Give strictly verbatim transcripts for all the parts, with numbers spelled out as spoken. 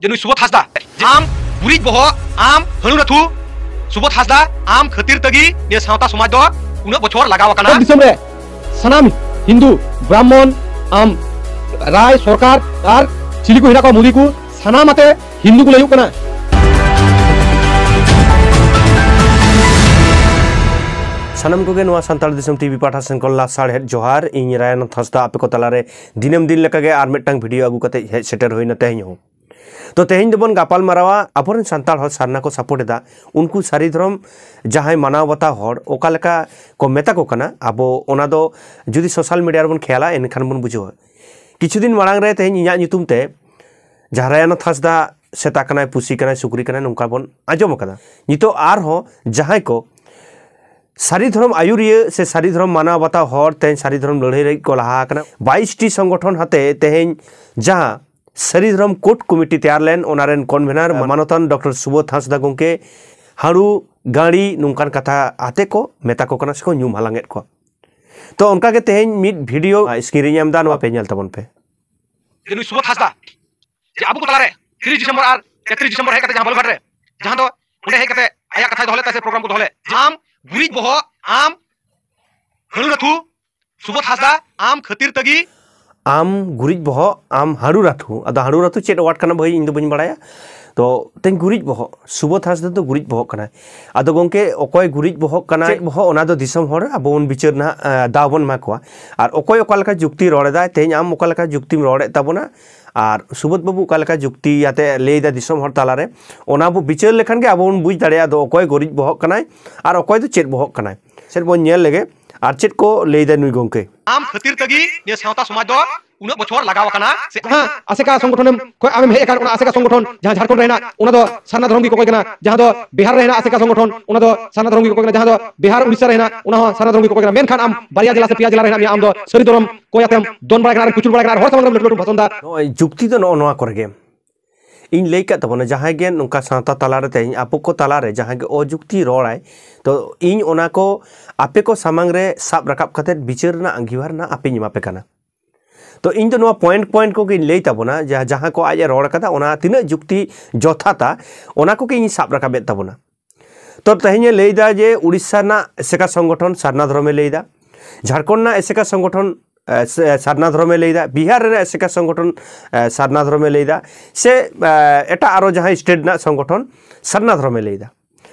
ᱡᱮ ᱱᱩᱭ ᱥᱩᱵᱳᱫᱷ ᱦᱟᱸᱥᱫᱟ, ᱟᱢ ᱜᱩᱨᱤᱡ ᱵᱚᱦᱚᱜ, ᱟᱢ ᱦᱟᱹᱬᱩ ᱱᱟᱹᱛᱷᱩ, ᱥᱩᱵᱳᱫᱷ ᱦᱟᱸᱥᱫᱟ, ᱟᱢ ᱠᱷᱟᱹᱛᱤᱨ ᱛᱮᱜᱮ ᱱᱤᱭᱟᱹ ᱥᱟᱶᱛᱟ ᱥᱚᱢᱟᱡᱽ ᱫᱚ ᱩᱱᱟᱹᱜ ᱵᱚᱪᱷᱚᱨ ᱞᱟᱜᱟᱣ ᱟᱠᱟᱱᱟ᱾ ᱫᱤᱥᱚᱢ ᱨᱮ ᱥᱟᱱᱟᱢ ᱦᱤᱱᱫᱩ, ᱵᱨᱟᱦᱢᱚᱱ, ᱟᱢ ᱨᱟᱭ, ᱥᱚᱨᱠᱟᱨ ᱟᱨ ᱪᱤᱞᱤ ᱠᱚ ᱦᱮᱱᱟᱜ ᱠᱚᱣᱟ, ᱢᱩᱫᱤ ᱠᱚ, ᱥᱟᱱᱟᱢ ᱟᱛᱮ ᱦᱤᱱᱫᱩ ᱠᱚ ᱞᱟᱹᱭᱩᱜ ᱠᱟᱱᱟ᱾ ᱥᱟᱱᱟᱢ ᱠᱚᱜᱮ ᱱᱚᱣᱟ ᱥᱟᱱᱛᱟᱲ ᱫᱤᱥᱚᱢ ᱴᱤᱵᱷᱤ ᱯᱟᱦᱴᱟ ᱥᱮᱱ ᱠᱷᱚᱱ ᱞᱟᱥᱟᱲᱦᱮᱫ ᱡᱚᱦᱟᱨ᱾ ᱤᱧ ᱨᱟᱭᱱᱟᱛᱷ ᱦᱟᱸᱥᱫᱟ ᱟᱯᱮ ᱠᱚ ᱛᱟᱞᱟᱨᱮ ᱫᱤᱱᱟᱹᱢ ᱫᱤᱱ ᱞᱮᱠᱟᱜᱮ ᱟᱨ ᱢᱤᱫᱴᱟᱝ ᱵᱷᱤᱰᱤᱭᱳ ᱟᱹᱜᱩ ᱠᱟᱛᱮ ᱦᱮᱡ ᱥᱮᱴᱮᱨ ᱦᱩᱭᱱᱟ ᱛᱮᱦᱮᱧ ᱦᱚᱸ᱾ ᱛᱚ ᱛᱮᱦᱮᱧ ᱫᱚᱵᱚᱱ ᱜᱟᱯᱟᱞ ᱢᱟᱨᱟᱣᱟ ᱟᱵᱚᱨᱮᱱ ᱥᱟᱱᱛᱟᱲ ᱦᱚᱲ ᱥᱟᱨᱱᱟ ᱠᱚ ᱥᱟᱯᱳᱨᱴ ᱮᱫᱟ, ᱩᱱᱠᱩ ᱥᱟᱹᱨᱤ ᱫᱷᱚᱨᱚᱢ ᱡᱟᱦᱟᱸᱭ ᱢᱟᱱᱟᱣ ᱵᱟᱛᱟᱣ ᱦᱚᱲ ᱚᱠᱟ ᱞᱮᱠᱟ ᱠᱚ ᱢᱮᱛᱟ ᱠᱚ ᱠᱟᱱᱟ, ᱟᱵᱚ ᱚᱱᱟ ᱫᱚ ᱡᱩᱫᱤ ᱥᱳᱥᱟᱞ ᱢᱤᱰᱤᱭᱟ ᱨᱮᱵᱚᱱ ᱠᱷᱮᱭᱟᱞᱟ ᱮᱱᱠᱷᱟᱱ ᱵᱚᱱ ᱵᱩᱡᱷᱟᱹᱣᱟ᱾ ᱠᱤᱪᱷᱩ ᱫᱤᱱ ᱢᱟᱲᱟᱝ ᱨᱮ ᱛᱮᱦᱮᱧ ᱤᱧᱟᱹᱜ ᱧᱩᱛᱩᱢ ᱛᱮ ᱡᱟᱦᱟᱸ ᱨᱟᱭᱱᱟᱛᱷ ᱦᱟᱸᱥᱫᱟ ᱥᱮᱛᱟ ᱠᱟᱱᱟᱭ, ᱯᱩᱥᱤ ᱠᱟᱱᱟᱭ, ᱥᱩᱠᱨᱤ ᱠᱟᱱᱟᱭ, ᱱᱚᱝᱠᱟ ᱵᱚᱱ ᱟᱸᱡᱚᱢ ᱟᱠᱟᱫᱟ᱾ ᱱᱤᱛᱚᱜ ᱟᱨᱦᱚᱸ ᱡᱟᱦᱟᱸᱭ ᱠᱚ ᱥᱟᱹᱨᱤ ᱫᱷᱚᱨᱚᱢ ᱟᱹᱭᱩᱨᱤᱭᱟᱹ ᱥᱮ ᱥᱟᱹᱨᱤ ᱫᱷᱚᱨᱚᱢ ᱢᱟᱱᱟᱣ ᱵᱟᱛᱟᱣ ᱦᱚᱲ ᱛᱮᱦᱮᱧ ᱥᱟᱹᱨᱤ ᱫᱷᱚᱨᱚᱢ ᱞᱟᱹᱲᱦᱟᱹᱭ ᱞᱟᱹᱜᱤᱫ ᱠᱚ ᱞᱟᱦᱟ ᱟᱠᱟᱱᱟ᱾ ᱵᱟᱭᱤᱥ ᱴᱤ ᱥᱚᱝᱜᱚᱴᱷᱚᱱ ᱦᱟᱛᱮ ᱛᱮᱦᱮᱧ ᱡᱟᱦᱟᱸ ᱥᱟᱹᱨᱤ ᱫᱷᱚᱨᱚᱢ ᱠᱳᱰ ᱠᱚᱢᱤᱴᱤ ᱛᱮᱭᱟᱨ ᱞᱮᱱ, ᱚᱱᱟ ᱨᱮᱱ ᱠᱚᱱᱵᱷᱮᱱᱟᱨ ᱢᱟᱱᱚᱛᱟᱱ ᱰᱚᱠᱴᱚᱨ ᱥᱩᱵᱳᱫᱷ ᱦᱟᱸᱥᱫᱟ ᱜᱚᱢᱠᱮ ᱦᱟᱹᱲᱩ, ᱜᱟᱹᱲᱤ ᱱᱚᱝᱠᱟᱱ ᱠᱟᱛᱷᱟ ᱟᱛᱮ ᱠᱚ ᱢᱮᱛᱟ ᱠᱚ ᱠᱟᱱᱟ ᱥᱮᱠᱚ ᱧᱩᱢ ᱦᱟᱞᱟᱝ ᱮᱫ ᱠᱚᱣᱟ᱾ ᱛᱚ ᱚᱱᱠᱟ ᱜᱮ ᱛᱮᱦᱮᱧ ᱢᱤᱫ ᱵᱷᱤᱰᱤᱭᱳ ᱥᱠᱨᱤᱱ ᱤᱧ ᱮᱢ ᱮᱫᱟ, ᱱᱚᱣᱟ ᱯᱮ ᱧᱮᱞ ᱛᱟᱵᱚᱱ ᱯᱮ᱾ ᱡᱮ ᱱᱩᱭ ᱥᱩᱵᱳᱫᱷ ᱦᱟᱸᱥᱫᱟ ᱡᱮ ᱟᱵᱚ ᱠᱚ ᱛᱟᱞᱟᱨᱮ ᱛᱤᱨᱤᱥ ᱰᱤᱥᱮᱢᱵᱚᱨ ᱟᱨ ᱮᱠᱛᱨᱤᱥ ᱰᱤᱥᱮᱢᱵᱚᱨ ᱦᱮᱡ ᱠᱟᱛᱮ ᱡᱟᱦᱟᱸ ᱵᱟᱞᱩᱨᱜᱷᱟᱴ ᱨᱮ, ᱡᱟᱦᱟᱸ ᱫᱚ ᱚᱸᱰᱮ ᱦᱮᱡ ᱠᱟᱛᱮ ᱟᱭᱟᱜ ᱠᱟᱛᱷᱟᱭ ᱫᱚᱦᱚ ᱞᱮᱫ ᱛᱟᱭ ᱥᱮ ᱯᱨᱳᱜᱨᱟᱢ ᱠᱚ ᱫᱚᱦᱚ ᱞᱮᱫ, ᱟᱢ ᱜᱩᱨᱤᱡ ᱵᱚᱦᱚᱜ, ᱟᱢ ᱦᱟᱹᱬᱩ ᱱᱟᱹᱛᱷᱩ, ᱥᱩᱵᱳᱫᱷ ᱦᱟᱸᱥᱫᱟ, ᱟᱢ ᱠᱷᱟᱹᱛᱤᱨ ᱛᱮᱜᱮ ᱟᱢ ᱜᱩᱨᱤᱡ ᱵᱚᱦᱚᱜ, ᱟᱢ ᱦᱟᱹᱬᱩ ᱨᱟᱹᱛᱷᱩ᱾ ᱟᱫᱚ ᱦᱟᱹᱬᱩ ᱨᱟᱹᱛᱷᱩ ᱪᱮᱫ ᱣᱟᱨᱰ ᱠᱟᱱᱟ ᱵᱷᱟᱹᱭ, ᱤᱧ ᱫᱚ ᱵᱟᱹᱧ ᱵᱟᱲᱟᱭᱟ᱾ ᱛᱚ ᱛᱮᱦᱮᱧ ᱜᱩᱨᱤᱡ ᱵᱚᱦᱚᱜ, ᱥᱩᱵᱳᱫᱷ ᱦᱟᱸᱥᱫᱟ ᱫᱚ ᱜᱩᱨᱤᱡ ᱵᱚᱦᱚᱜ ᱠᱟᱱᱟᱭ᱾ ᱟᱫᱚ ᱜᱚᱢᱠᱮ, ᱚᱠᱚᱭ ᱜᱩᱨᱤᱡ ᱵᱚᱦᱚᱜ ᱠᱟᱱᱟᱭ, ᱪᱮᱫ ᱵᱚᱦᱚᱜ, ᱚᱱᱟ ᱫᱚ ᱫᱤᱥᱚᱢ ᱦᱚᱲ ᱟᱵᱚ ᱵᱚᱱ ᱵᱤᱪᱟᱹᱨ ᱱᱟᱦᱟᱜ, ᱮ, ᱫᱟᱣ ᱵᱚᱱ ᱮᱢᱟ ᱠᱚᱣᱟ᱾ ᱟᱨ ᱚᱠᱚᱭ ᱚᱠᱟ ᱞᱮᱠᱟ ᱡᱩᱠᱛᱤ ᱨᱚᱲ ᱮᱫᱟᱭ, ᱛᱮᱦᱮᱧ ᱟᱢ ᱚᱠᱟ ᱞᱮᱠᱟ ᱡᱩᱠᱛᱤᱢ ᱨᱚᱲᱮᱫ ᱛᱟᱵᱚᱱᱟ, ᱟᱨ ᱥᱩᱵᱳᱫᱷ ᱵᱟᱹᱵᱩ ᱚᱠᱟ ᱞᱮᱠᱟ ᱡᱩᱠᱛᱤ ᱟᱛᱮ ᱞᱟᱹᱭ ᱮᱫᱟ ᱫᱤᱥᱚᱢ ᱦᱚᱲ ᱛᱟᱞᱟᱨᱮ, ᱚᱱᱟ ᱵᱚ ᱵᱤᱪᱟᱹᱨ ᱞᱮᱠᱷᱟᱱ ᱜᱮ ᱟᱵᱚ ᱵᱚᱱ ᱵᱩᱡᱽ ᱫᱟᱲᱮᱭᱟᱜᱼᱟ ᱫᱚ ᱚᱠᱚᱭ ᱜᱩᱨᱤᱡ ᱵᱚᱦᱚᱜ ᱠᱟᱱᱟᱭ ᱟᱨ ᱚᱠᱚᱭ ᱫᱚ ᱪᱮᱫ ᱵᱚᱦᱚᱜ ᱠᱟᱱᱟᱭ᱾ ᱪᱮᱫ ᱵᱚᱱ ᱧᱮᱞ ᱞᱮᱜᱮ ᱟᱨ ᱪᱮᱫ ᱠᱚ ᱞᱟᱹᱭ ᱮᱫᱟ ᱱᱩᱭ ᱜᱚᱢᱠᱮ᱾ ᱟᱢ ᱠᱷᱟᱹᱛᱤᱨ ᱛᱮᱜᱮ ᱱᱤᱭᱟᱹ ᱥᱟᱶᱛᱟ ᱥᱚᱢᱟᱡᱽ ᱫᱚ ᱩᱱᱟᱹᱜ ᱵᱚᱪᱷᱚᱨ ᱞᱟᱜᱟᱣ ᱟᱠᱟᱱᱟ᱾ ᱥᱮ ᱦᱮᱸ, ᱟᱥᱮᱠᱟ ᱥᱚᱝᱜᱚᱴᱷᱚᱱᱮᱢ ᱠᱷᱚᱱ ᱟᱢᱮᱢ ᱦᱮᱡ ᱟᱠᱟᱱ, ᱚᱱᱟ ᱟᱥᱮᱠᱟ ᱥᱚᱝᱜᱚᱴᱷᱚᱱ ᱡᱟᱦᱟᱸ ᱡᱷᱟᱲᱠᱷᱚᱸᱰ ᱨᱮ ᱦᱮᱱᱟᱜ, ᱚᱱᱟ ᱫᱚ ᱥᱟᱨᱱᱟ ᱫᱷᱚᱨᱚᱢ ᱜᱮ ᱠᱚᱠᱚᱭ ᱠᱟᱱᱟ᱾ ᱡᱟᱦᱟᱸ ᱫᱚ ᱵᱤᱦᱟᱨ ᱨᱮ ᱦᱮᱱᱟᱜ ᱟᱥᱮᱠᱟ ᱥᱚᱝᱜᱚᱴᱷᱚᱱ, ᱚᱱᱟ ᱫᱚ ᱥᱟᱨᱱᱟ ᱫᱷᱚᱨᱚᱢ ᱜᱮ ᱠᱚᱠᱚᱭ ᱠᱟᱱᱟ᱾ ᱡᱟᱦᱟᱸ ᱫᱚ ᱵᱤᱦᱟᱨ, ᱩᱲᱤᱥᱥᱟ ᱨᱮ ᱦᱮᱱᱟᱜ, ᱚᱱᱟ ᱦᱚᱸ ᱥᱟᱨᱱᱟ ᱫᱷᱚᱨᱚᱢ ᱜᱮ ᱠᱚᱠᱚᱭ ᱠᱟᱱᱟ᱾ ᱢᱮᱱᱠᱷᱟᱱ ᱟᱢ ᱵᱟᱨᱭᱟ ᱡᱮᱞᱟ ᱥᱮ ᱯᱮᱭᱟ ᱡᱮᱞᱟ ᱨᱮ ᱦᱮᱱᱟᱜ ᱢᱮᱭᱟ, ᱟᱢ ᱫᱚ ᱥᱟᱹᱨᱤ ᱫᱷᱚᱨᱚᱢ ᱠᱚᱭ ᱟᱛᱮᱢ ᱫᱚᱱ ᱵᱟᱲᱟᱭ ᱠᱟᱱᱟ ᱟᱨᱮᱢ ᱠᱩᱪᱩᱲ ᱵᱟᱲᱟᱭ ᱠᱟᱱᱟ ᱟᱨ ᱦᱚᱲ ᱥᱟᱢᱟᱝ ᱨᱮ ᱞᱟᱹᱴᱩ ᱞᱟᱹᱴᱩ ᱵᱷᱟᱥᱚᱱ ᱫᱟ᱾ ᱱᱚᱜᱼᱚᱭ ᱡᱩᱠᱛᱤ ᱫᱚ ᱱᱚᱜᱼᱚ ᱱᱚᱣᱟ ᱠᱚᱨᱮ ᱜᱮ᱾ ᱤᱧ ᱞᱟᱹᱭ ᱠᱟᱫ ᱛᱟᱵᱚᱱᱟ, ᱡᱟᱦᱟᱸᱭ ᱜᱮ ᱱᱚᱝᱠᱟ ᱥᱟᱶᱛᱟ ᱛᱟᱞᱟᱨᱮ ᱛᱮᱦᱮᱧ ᱟᱵᱚ ᱠᱚ ᱛᱟᱞᱟᱨᱮ ᱡᱟᱦᱟᱸᱭ ᱜᱮ ᱚᱡᱩᱠᱛᱤ ᱨᱚᱲᱟᱭ, ᱛᱚ ᱤᱧ ᱚᱱᱟ ᱠᱚ ᱟᱯᱮ ᱠᱚ ᱥᱟᱢᱟᱝ ᱨᱮ ᱥᱟᱵ ᱨᱟᱠᱟᱵ ᱠᱟᱛᱮᱫ ᱵᱤᱪᱟᱹᱨ ᱨᱮᱱᱟᱜ ᱟᱸᱜᱤᱵᱷᱟᱨ ᱨᱮᱱᱟᱜ ᱟᱯᱮᱧ ᱮᱢᱟ ᱯᱮ ᱠᱟᱱᱟ᱾ ᱛᱚ ᱤᱧ ᱫᱚ ᱱᱚᱣᱟ ᱯᱚᱭᱮᱱᱴ ᱯᱚᱭᱮᱱᱴ ᱠᱚᱜᱮᱧ ᱞᱟᱹᱭ ᱛᱟᱵᱚᱱᱟ, ᱡᱟᱦᱟᱸ ᱡᱟᱦᱟᱸ ᱠᱚ ᱟᱡ ᱮ ᱨᱚᱲ ᱠᱟᱫᱟ ᱚᱱᱟ ᱛᱤᱱᱟᱹᱜ ᱡᱩᱠᱛᱤ ᱡᱚᱛᱷᱟᱛᱟ, ᱚᱱᱟ ᱠᱚᱜᱮ ᱤᱧ ᱥᱟᱵ ᱨᱟᱠᱟᱵᱮᱫ ᱛᱟᱵᱚᱱᱟ᱾ ᱛᱚ ᱛᱮᱦᱮᱧ ᱮ ᱞᱟᱹᱭ ᱫᱟ ᱡᱮ ᱩᱲᱤᱥᱥᱟ ᱨᱮᱱᱟᱜ ᱮᱥᱮᱠᱟ ᱥᱚᱝᱜᱚᱴᱷᱚᱱ ᱥᱟᱨᱱᱟ ᱫᱷᱚᱨᱚᱢᱮ ᱞᱟᱹᱭ ᱫᱟ, ᱡᱷᱟᱲᱠᱷᱚᱸᱰ ᱨᱮᱱᱟᱜ ᱮᱥᱮᱠᱟ ᱥᱚᱝᱜᱚᱴᱷᱚᱱ ᱮ, ᱥᱮ, ᱥᱟᱨᱱᱟ ᱫᱷᱚᱨᱚᱢᱮ ᱞᱟᱹᱭ ᱫᱟ, ᱵᱤᱦᱟᱨ ᱨᱮᱱᱟᱜ ᱮᱥᱮᱠᱟ ᱥᱚᱝᱜᱚᱴᱷᱚᱱ ᱮ, ᱥᱟᱨᱱᱟ ᱫᱷᱚᱨᱚᱢᱮ ᱞᱟᱹᱭ ᱫᱟ, ᱥᱮ ᱮ, ᱮᱴᱟᱜ ᱟᱨᱚ ᱡᱟᱦᱟᱸ ᱥᱴᱮᱴ ᱨᱮᱱᱟᱜ ᱥᱚᱝᱜᱚᱴᱷᱚᱱ ᱥᱟᱨᱱᱟ ᱫᱷᱚᱨᱚᱢᱮ ᱞᱟᱹᱭ ᱫᱟ᱾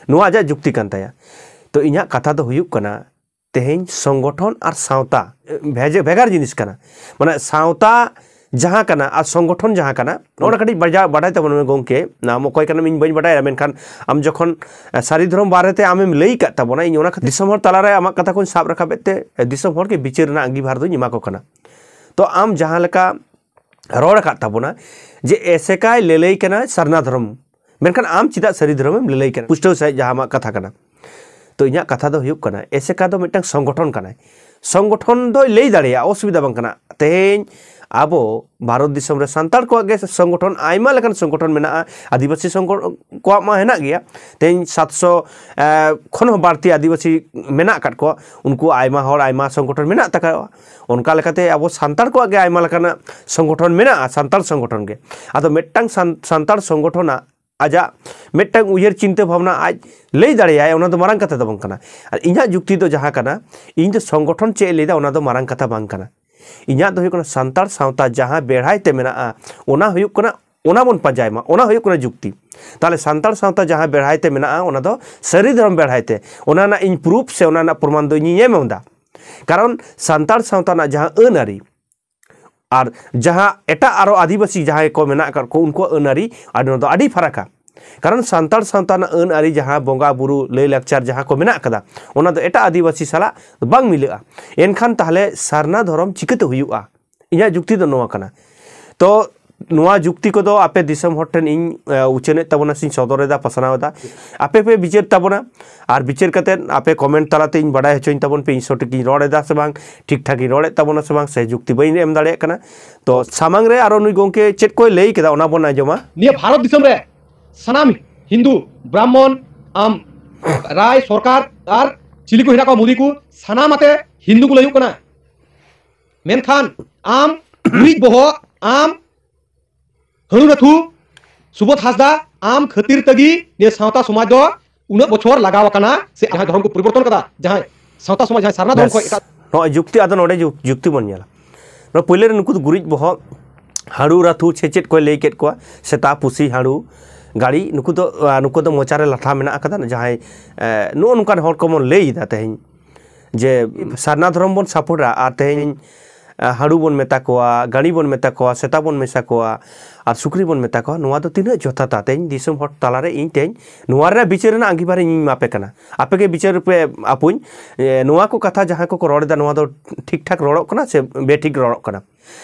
ᱱᱚᱣᱟ ᱟᱡᱟᱜ ᱡᱩᱠᱛᱤ ᱠᱟᱱ ᱛᱟᱭᱟ᱾ ᱛᱚ ᱤᱧᱟᱹᱜ ᱠᱟᱛᱷᱟ ᱫᱚ ᱦᱩᱭᱩᱜ ᱠᱟᱱᱟ, ᱛᱮᱦᱮᱧ ᱥᱚᱝᱜᱚᱴᱷᱚᱱ ᱟᱨ ᱥᱟᱶᱛᱟ ᱮ, ᱵᱷᱮᱡᱮ-, ᱵᱷᱮᱜᱟᱨ ᱡᱤᱱᱤᱥ ᱠᱟᱱᱟ᱾ ᱢᱟᱱᱮ ᱥᱟᱶᱛᱟ ᱡᱟᱦᱟᱸ ᱠᱟᱱᱟ ᱟᱨ ᱥᱚᱝᱜᱚᱴᱷᱚᱱ ᱡᱟᱦᱟᱸ ᱠᱟᱱᱟ, ᱱᱚᱜᱼᱚ ᱱᱟ ᱠᱟᱹᱴᱤᱡ ᱵᱟᱡᱟ-, ᱵᱟᱰᱟᱭ ᱛᱟᱵᱚᱱ ᱢᱮ ᱜᱚᱢᱠᱮ, ᱟᱢ ᱚᱠᱚᱭ ᱠᱟᱱᱟᱢ ᱤᱧ ᱵᱟᱹᱧ ᱵᱟᱰᱟᱭᱟ, ᱢᱮᱱᱠᱷᱟᱱ ᱟᱢ ᱡᱚᱠᱷᱚᱱ ᱮ, ᱥᱟᱹᱨᱤ ᱫᱷᱚᱨᱚᱢ ᱵᱟᱨᱮᱛᱮ ᱟᱢᱮᱢ ᱞᱟᱹᱭ ᱠᱟᱫ ᱛᱟᱵᱚᱱᱟ, ᱤᱧ ᱚᱱᱟ ᱠᱷᱟᱹᱛᱤᱨ ᱫᱤᱥᱚᱢ ᱦᱚᱲ ᱛᱟᱞᱟᱨᱮ ᱟᱢᱟᱜ ᱠᱟᱛᱷᱟ ᱠᱚᱧ ᱥᱟᱵ ᱨᱟᱠᱟᱵᱮᱫ ᱛᱮ ᱮ, ᱫᱤᱥᱚᱢ ᱦᱚᱲ ᱜᱮ ᱵᱤᱪᱟᱹᱨ ᱨᱮᱱᱟᱜ ᱟᱸᱜᱤᱵᱷᱟᱨ ᱫᱚᱧ ᱮᱢᱟ ᱠᱚ ᱠᱟᱱᱟ᱾ ᱛᱚ ᱟᱢ ᱡᱟᱦᱟᱸ ᱞᱮᱠᱟ ᱨᱚᱲ ᱟᱠᱟᱫ ᱛᱟᱵᱚᱱᱟ ᱡᱮ ᱮᱥᱮᱠᱟᱭ ᱞᱟᱹᱞᱟᱹᱭ ᱠᱟᱱᱟ ᱥᱟᱨᱱᱟ ᱫᱷᱚᱨᱚᱢ, ᱢᱮᱱᱠᱷᱟᱱ ᱟᱢ ᱪᱮᱫᱟᱜ ᱥᱟᱹᱨᱤ ᱫᱷᱚᱨᱚᱢᱮᱢ ᱞᱟᱹᱞᱟᱹᱭ ᱠᱟᱱᱟ? ᱯᱩᱥᱴᱟᱹᱣ ᱥᱟᱺᱦᱤᱡ ᱡᱟᱦᱟᱸ ᱟᱢᱟᱜ ᱠᱟᱛᱷᱟ ᱠᱟᱱᱟ᱾ ᱛᱚ ᱤᱧᱟᱹᱜ ᱠᱟᱛᱷᱟ ᱫᱚ ᱦᱩᱭᱩᱜ ᱠᱟᱱᱟ, ᱮᱥᱮᱠᱟ ᱫᱚ ᱢᱤᱫᱴᱟᱝ ᱥᱚᱝᱜᱚᱴᱷᱚᱱ ᱠᱟᱱᱟᱭ᱾ ᱥᱚᱝᱜᱚᱴᱷᱚᱱ ᱫᱚᱭ ᱞᱟᱹᱭ ᱫᱟᱲᱮᱭᱟᱜᱼᱟ, ᱚᱥᱩᱵᱤᱫᱷᱟ ᱵᱟᱝ ᱠᱟᱱᱟ᱾ ᱛᱮᱦᱮᱧ ᱟᱵᱚ ᱵᱷᱟᱨᱚᱛ ᱫᱤᱥᱚᱢ ᱨᱮ ᱥᱟᱱᱛᱟᱲ ᱠᱚᱣᱟᱜ ᱜᱮ ᱥᱚᱝᱜᱚᱴᱷᱚᱱ, ᱟᱭᱢᱟ ᱞᱮᱠᱟᱱ ᱥᱚᱝᱜᱚᱴᱷᱚᱱ ᱢᱮᱱᱟᱜᱼᱟ, ᱟᱹᱫᱤᱵᱟᱹᱥᱤ ᱥᱚᱝᱜᱚ-, ᱠᱚᱣᱟᱜ ᱢᱟ ᱦᱮᱱᱟᱜ ᱜᱮᱭᱟ᱾ ᱛᱮᱦᱮᱧ ᱥᱟᱛᱥᱚ ᱮ, ᱠᱷᱚᱱ ᱦᱚᱸ ᱵᱟᱹᱲᱛᱤ ᱟᱹᱫᱤᱵᱟᱹᱥᱤ ᱢᱮᱱᱟᱜ ᱟᱠᱟᱫ ᱠᱚᱣᱟ, ᱩᱱᱠᱩ ᱟᱭᱢᱟ ᱦᱚᱲ ᱟᱭᱢᱟ ᱥᱚᱝᱜᱚᱴᱷᱚᱱ ᱢᱮᱱᱟᱜ ᱛᱟᱠᱚᱣᱟ᱾ ᱚᱱᱠᱟ ᱞᱮᱠᱟᱛᱮ ᱟᱵᱚ ᱥᱟᱱᱛᱟᱲ ᱠᱚᱣᱟᱜ ᱜᱮ ᱟᱭᱢᱟ ᱞᱮᱠᱟᱱᱟᱜ ᱥᱚᱝᱜᱚᱴᱷᱚᱱ ᱢᱮᱱᱟᱜᱼᱟ, ᱥᱟᱱᱛᱟᱲ ᱥᱚᱝᱜᱚᱴᱷᱚᱱ ᱜᱮ᱾ ᱟᱫᱚ ᱢᱤᱫᱴᱟᱝ ᱥᱟᱱ-, ᱥᱟᱱᱛᱟᱲ ᱥᱚᱝᱜᱚᱴᱷᱚᱱᱟᱜ ᱟᱡᱟᱜ ᱢᱤᱫᱴᱟᱝ ᱩᱭᱦᱟᱹᱨ ᱪᱤᱱᱛᱟᱹ ᱵᱷᱟᱵᱽᱱᱟ ᱟᱡ ᱞᱟᱹᱭ ᱫᱟᱲᱮᱭᱟᱜᱼᱟᱭ, ᱚᱱᱟ ᱫᱚ ᱢᱟᱨᱟᱝ ᱠᱟᱛᱷᱟ ᱫᱚ ᱵᱟᱝ ᱠᱟᱱᱟ᱾ ᱟᱨ ᱤᱧᱟᱹᱜ ᱡᱩᱠᱛᱤ ᱫᱚ ᱡᱟᱦᱟᱸ ᱠᱟᱱᱟ, ᱤᱧ ᱫᱚ ᱥᱚᱝᱜᱚᱴᱷᱚᱱ ᱪᱮᱫ ᱮ ᱞᱟᱹᱭᱫᱟ ᱚᱱᱟ ᱫᱚ ᱢᱟᱨᱟᱝ ᱠᱟᱛᱷᱟ ᱵᱟᱝ ᱠᱟᱱᱟ᱾ ᱤᱧᱟᱹᱜ ᱫᱚ ᱦᱩᱭᱩᱜ ᱠᱟᱱᱟ ᱥᱟᱱᱛᱟᱲ ᱥᱟᱶᱛᱟ ᱡᱟᱦᱟᱸ ᱵᱮᱲᱦᱟᱭ ᱛᱮ ᱢᱮᱱᱟᱜᱼᱟ, ᱚᱱᱟ ᱦᱩᱭᱩᱜ ᱠᱟᱱᱟ, ᱚᱱᱟ ᱵᱚᱱ ᱯᱟᱸᱡᱟᱭ ᱢᱟ, ᱚᱱᱟ ᱦᱩᱭᱩᱜ ᱠᱟᱱᱟ ᱡᱩᱠᱛᱤ᱾ ᱛᱟᱦᱚᱞᱮ ᱥᱟᱱᱛᱟᱲ ᱥᱟᱶᱛᱟ ᱡᱟᱦᱟᱸ ᱵᱮᱲᱦᱟᱭ ᱛᱮ ᱢᱮᱱᱟᱜᱼᱟ, ᱚᱱᱟ ᱫᱚ ᱥᱟᱹᱨᱤ ᱫᱷᱚᱨᱚᱢ ᱵᱮᱲᱦᱟᱭ ᱛᱮ, ᱚᱱᱟ ᱨᱮᱱᱟᱜ ᱤᱧ ᱯᱨᱩᱯᱷ ᱥᱮ ᱚᱱᱟ ᱨᱮᱱᱟᱜ ᱯᱨᱚᱢᱟᱱ ᱫᱚ ᱤᱧᱤᱧ ᱮᱢ ᱮᱫᱟ᱾ ᱠᱟᱨᱚᱱ ᱥᱟᱱᱛᱟᱲ ᱥᱟᱶᱛᱟ ᱨᱮᱱᱟᱜ ᱡᱟᱦᱟᱸ ᱟᱹᱱ ᱟᱹᱨᱤ ᱟᱨ ᱡᱟᱦᱟᱸ ᱮᱴᱟᱜ ᱟᱨᱚ ᱟᱹᱫᱤᱵᱟᱹᱥᱤ ᱡᱟᱦᱟᱸᱭ ᱠᱚ ᱢᱮᱱᱟᱜ ᱟᱠᱟᱫ ᱠᱚ, ᱩᱱᱠᱩᱣᱟᱜ ᱟᱹᱱ ᱟᱹᱨᱤ ᱟᱹᱰᱤ, ᱱᱚᱣᱟ ᱫᱚ ᱟᱹᱰᱤ ᱯᱷᱟᱨᱟᱠᱟ᱾ ᱠᱟᱨᱚᱱ ᱥᱟᱱᱛᱟᱲ ᱥᱟᱶᱛᱟ ᱨᱮᱱᱟᱜ ᱟᱹᱱ ᱟᱹᱨᱤ, ᱡᱟᱦᱟᱸ ᱵᱚᱸᱜᱟ ᱵᱩᱨᱩ, ᱞᱟᱹᱭ ᱞᱟᱠᱪᱟᱨ ᱡᱟᱦᱟᱸ ᱠᱚ ᱢᱮᱱᱟᱜ ᱟᱠᱟᱫᱟ, ᱚᱱᱟ ᱫᱚ ᱮᱴᱟᱜ ᱟᱹᱫᱤᱵᱟᱹᱥᱤ ᱥᱟᱞᱟᱜ ᱵᱟᱝ ᱢᱤᱞᱟᱹᱜᱼᱟ᱾ ᱮᱱᱠᱷᱟᱱ ᱛᱟᱦᱚᱞᱮ ᱥᱟᱨᱱᱟ ᱫᱷᱚᱨᱚᱢ ᱪᱤᱠᱟᱹᱛᱮ ᱦᱩᱭᱩᱜᱼᱟ? ᱤᱧᱟᱹᱜ ᱡᱩᱠᱛᱤ ᱫᱚ ᱱᱚᱣᱟ ᱠᱟᱱᱟ᱾ ᱛᱚ ᱱᱚᱣᱟ ᱡᱩᱠᱛᱤ ᱠᱚᱫᱚ ᱟᱯᱮ ᱫᱤᱥᱚᱢ ᱦᱚᱲ ᱴᱷᱮᱱ ᱤᱧ, ᱮ, ᱩᱪᱷᱟᱹᱱᱮᱫ ᱛᱟᱵᱚᱱᱟ ᱥᱮᱧ ᱥᱚᱫᱚᱨ ᱮᱫᱟ, ᱯᱟᱥᱱᱟᱣ ᱮᱫᱟ᱾ ᱟᱯᱮ ᱯᱮ ᱵᱤᱪᱟᱹᱨ ᱛᱟᱵᱚᱱᱟ, ᱟᱨ ᱵᱤᱪᱟᱹᱨ ᱠᱟᱛᱮᱫ ᱟᱯᱮ ᱠᱚᱢᱮᱱᱴ ᱛᱟᱞᱟᱛᱮ ᱤᱧ ᱵᱟᱰᱟᱭ ᱦᱚᱪᱚᱧ ᱛᱟᱵᱚᱱ ᱯᱮ, ᱤᱧ ᱥᱚᱴᱷᱤᱠ ᱤᱧ ᱨᱚᱲ ᱮᱫᱟ ᱥᱮ ᱵᱟᱝ, ᱴᱷᱤᱠ ᱴᱷᱟᱠ ᱤᱧ ᱨᱚᱲᱮᱫ ᱛᱟᱵᱚᱱᱟ ᱥᱮ ᱵᱟᱝ, ᱥᱮ ᱡᱩᱠᱛᱤ ᱵᱟᱹᱧ ᱮᱢ ᱫᱟᱲᱮᱭᱟᱜ ᱠᱟᱱᱟ᱾ ᱛᱚ ᱥᱟᱢᱟᱝ ᱨᱮ ᱟᱨᱚ ᱱᱩᱭ ᱜᱚᱢᱠᱮ ᱪᱮᱫ ᱠᱚᱭ ᱞᱟᱹᱭ ᱠᱮᱫᱟ, ᱚᱱᱟ ᱵᱚᱱ ᱟᱸᱡᱚᱢᱟ᱾ ᱱᱤᱭᱟᱹ ᱵᱷᱟᱨᱚᱛ ᱫᱤᱥᱚᱢ ᱨᱮ ᱥᱟᱱᱟᱢ ᱦᱤᱱᱫᱩ, ᱵᱨᱟᱦᱢᱚᱱ, ᱟᱢ, ᱨᱟᱭ, ᱥᱚᱨᱠᱟᱨ ᱟᱨ ᱪᱤᱞᱤ ᱠᱚ ᱦᱮᱱᱟᱜ ᱠᱚᱣᱟ, ᱢᱩᱫᱤ ᱠᱚ, ᱥᱟᱱᱟᱢ ᱟᱛᱮ ᱦᱤᱱᱫᱩ ᱠᱚ ᱞᱟᱹᱭᱩᱜ ᱠᱟᱱᱟ᱾ ᱢᱮᱱᱠᱷᱟᱱ ᱟᱢ ᱜᱩᱨᱤᱡ ᱵᱚᱦᱚᱜ, ᱟᱢ ᱦᱟᱹᱬᱩ ᱨᱟᱹᱛᱷᱩ, ᱥᱩᱵᱳᱫᱷ ᱦᱟᱸᱥᱫᱟ, ᱟᱢ ᱠᱷᱟᱹᱛᱤᱨ ᱛᱮᱜᱮ ᱱᱤᱭᱟᱹ ᱥᱟᱶᱛᱟ ᱥᱚᱢᱟᱡᱽ ᱫᱚ ᱩᱱᱟᱹᱜ ᱵᱚᱪᱷᱚᱨ ᱞᱟᱜᱟᱣ ᱟᱠᱟᱱᱟ, ᱥᱮ ᱡᱟᱦᱟᱸᱭ ᱫᱷᱚᱨᱚᱢ ᱠᱚ ᱯᱚᱨᱤᱵᱚᱨᱛᱚᱱ ᱠᱟᱫᱟ, ᱡᱟᱦᱟᱸᱭ ᱥᱟᱶᱛᱟ ᱥᱚᱢᱟᱡᱽ, ᱡᱟᱦᱟᱸᱭ ᱥᱟᱨᱱᱟ ᱫᱷᱚᱨᱚᱢ ᱵᱮᱥ᱾ ᱠᱷᱚᱱ ᱮᱴᱟᱜ ᱱᱚᱜᱼᱚᱭ ᱡᱩᱠᱛᱤ, ᱟᱫᱚ ᱱᱚᱰᱮ ᱡᱩᱠ-, ᱡᱩᱠᱛᱤ ᱵᱚᱱ ᱧᱮᱞᱟ᱾ ᱱᱚᱣᱟ ᱯᱳᱭᱞᱳ ᱨᱮ ᱱᱩᱠᱩ ᱫᱚ ᱜᱩᱨᱤᱡ ᱵᱚᱦᱚᱜ, ᱦᱟᱹᱬᱩ ᱨᱟᱹᱛᱷᱩ ᱥᱮ ᱪᱮᱫ ᱠᱚᱭ ᱞᱟᱹᱭ ᱠᱮᱫ ᱠᱚᱣᱟ, ᱥᱮᱛᱟ, ᱯᱩᱥᱤ, ᱦᱟᱹᱬᱩ, ᱜᱟᱹᱲᱤ, ᱱᱩᱠᱩ ᱫᱚ, ᱟ, ᱱᱩᱠᱩ ᱫᱚ ᱢᱚᱪᱟ ᱨᱮ ᱞᱟᱴᱷᱟ ᱢᱮᱱᱟᱜ ᱟᱠᱟᱫᱟ᱾ ᱡᱟᱦᱟᱸᱭ, ᱮ, ᱱᱚᱜᱼᱚ ᱱᱚᱝᱠᱟᱱ ᱦᱚᱲ ᱠᱚᱵᱚᱱ ᱞᱟᱹᱭ ᱮᱫᱟ ᱛᱮᱦᱮᱧ, ᱡᱮ ᱥᱟᱨᱱᱟ ᱫᱷᱚᱨᱚᱢ ᱵᱚᱱ ᱥᱟᱯᱳᱨᱴᱟ ᱟᱨ ᱛᱮᱦᱮᱧ, ᱟ, ᱦᱟᱹᱬᱩ ᱵᱚᱱ ᱢᱮᱛᱟ ᱠᱚᱣᱟ, ᱜᱟᱹᱲᱤ ᱵᱚᱱ ᱢᱮᱛᱟ ᱠᱚᱣᱟ, ᱥᱮᱛᱟ ᱵᱚᱱ ᱢᱮᱛᱟ ᱠᱚᱣᱟ, ᱟᱨ ᱥᱩᱠᱨᱤ ᱵᱚᱱ ᱢᱮᱛᱟ ᱠᱚᱣᱟ, ᱱᱚᱣᱟ ᱫᱚ ᱛᱤᱱᱟᱹᱜ ᱡᱚᱛᱷᱟᱛᱟ? ᱛᱮᱦᱮᱧ ᱫᱤᱥᱚᱢ ᱦᱚᱲ ᱛᱟᱞᱟᱨᱮ ᱤᱧ ᱛᱮᱦᱮᱧ ᱱᱚᱣᱟ ᱨᱮᱱᱟᱜ ᱵᱤᱪᱟᱹᱨ ᱨᱮᱱᱟᱜ ᱟᱸᱜᱤᱵᱷᱟᱨ ᱤᱧ ᱮᱢᱟ ᱯᱮ ᱠᱟᱱᱟ᱾ ᱟᱯᱮ ᱜᱮ ᱵᱤᱪᱟᱹᱨ ᱯᱮ ᱟᱹᱯᱩᱧ᱾ ᱮ, ᱱᱚᱣᱟ ᱠᱚ ᱠᱟᱛᱷᱟ ᱡᱟᱦᱟᱸ ᱠᱚᱠᱚ ᱨᱚᱲ ᱮᱫᱟ, ᱱᱚᱣᱟ ᱫᱚ ᱴᱷᱤᱠ ᱴᱷᱟᱠ ᱨᱚᱲᱚᱜ ᱠᱟᱱᱟ ᱥᱮ ᱵᱮᱴᱷᱤᱠ ᱨᱚᱲᱚᱜ ᱠᱟᱱᱟ?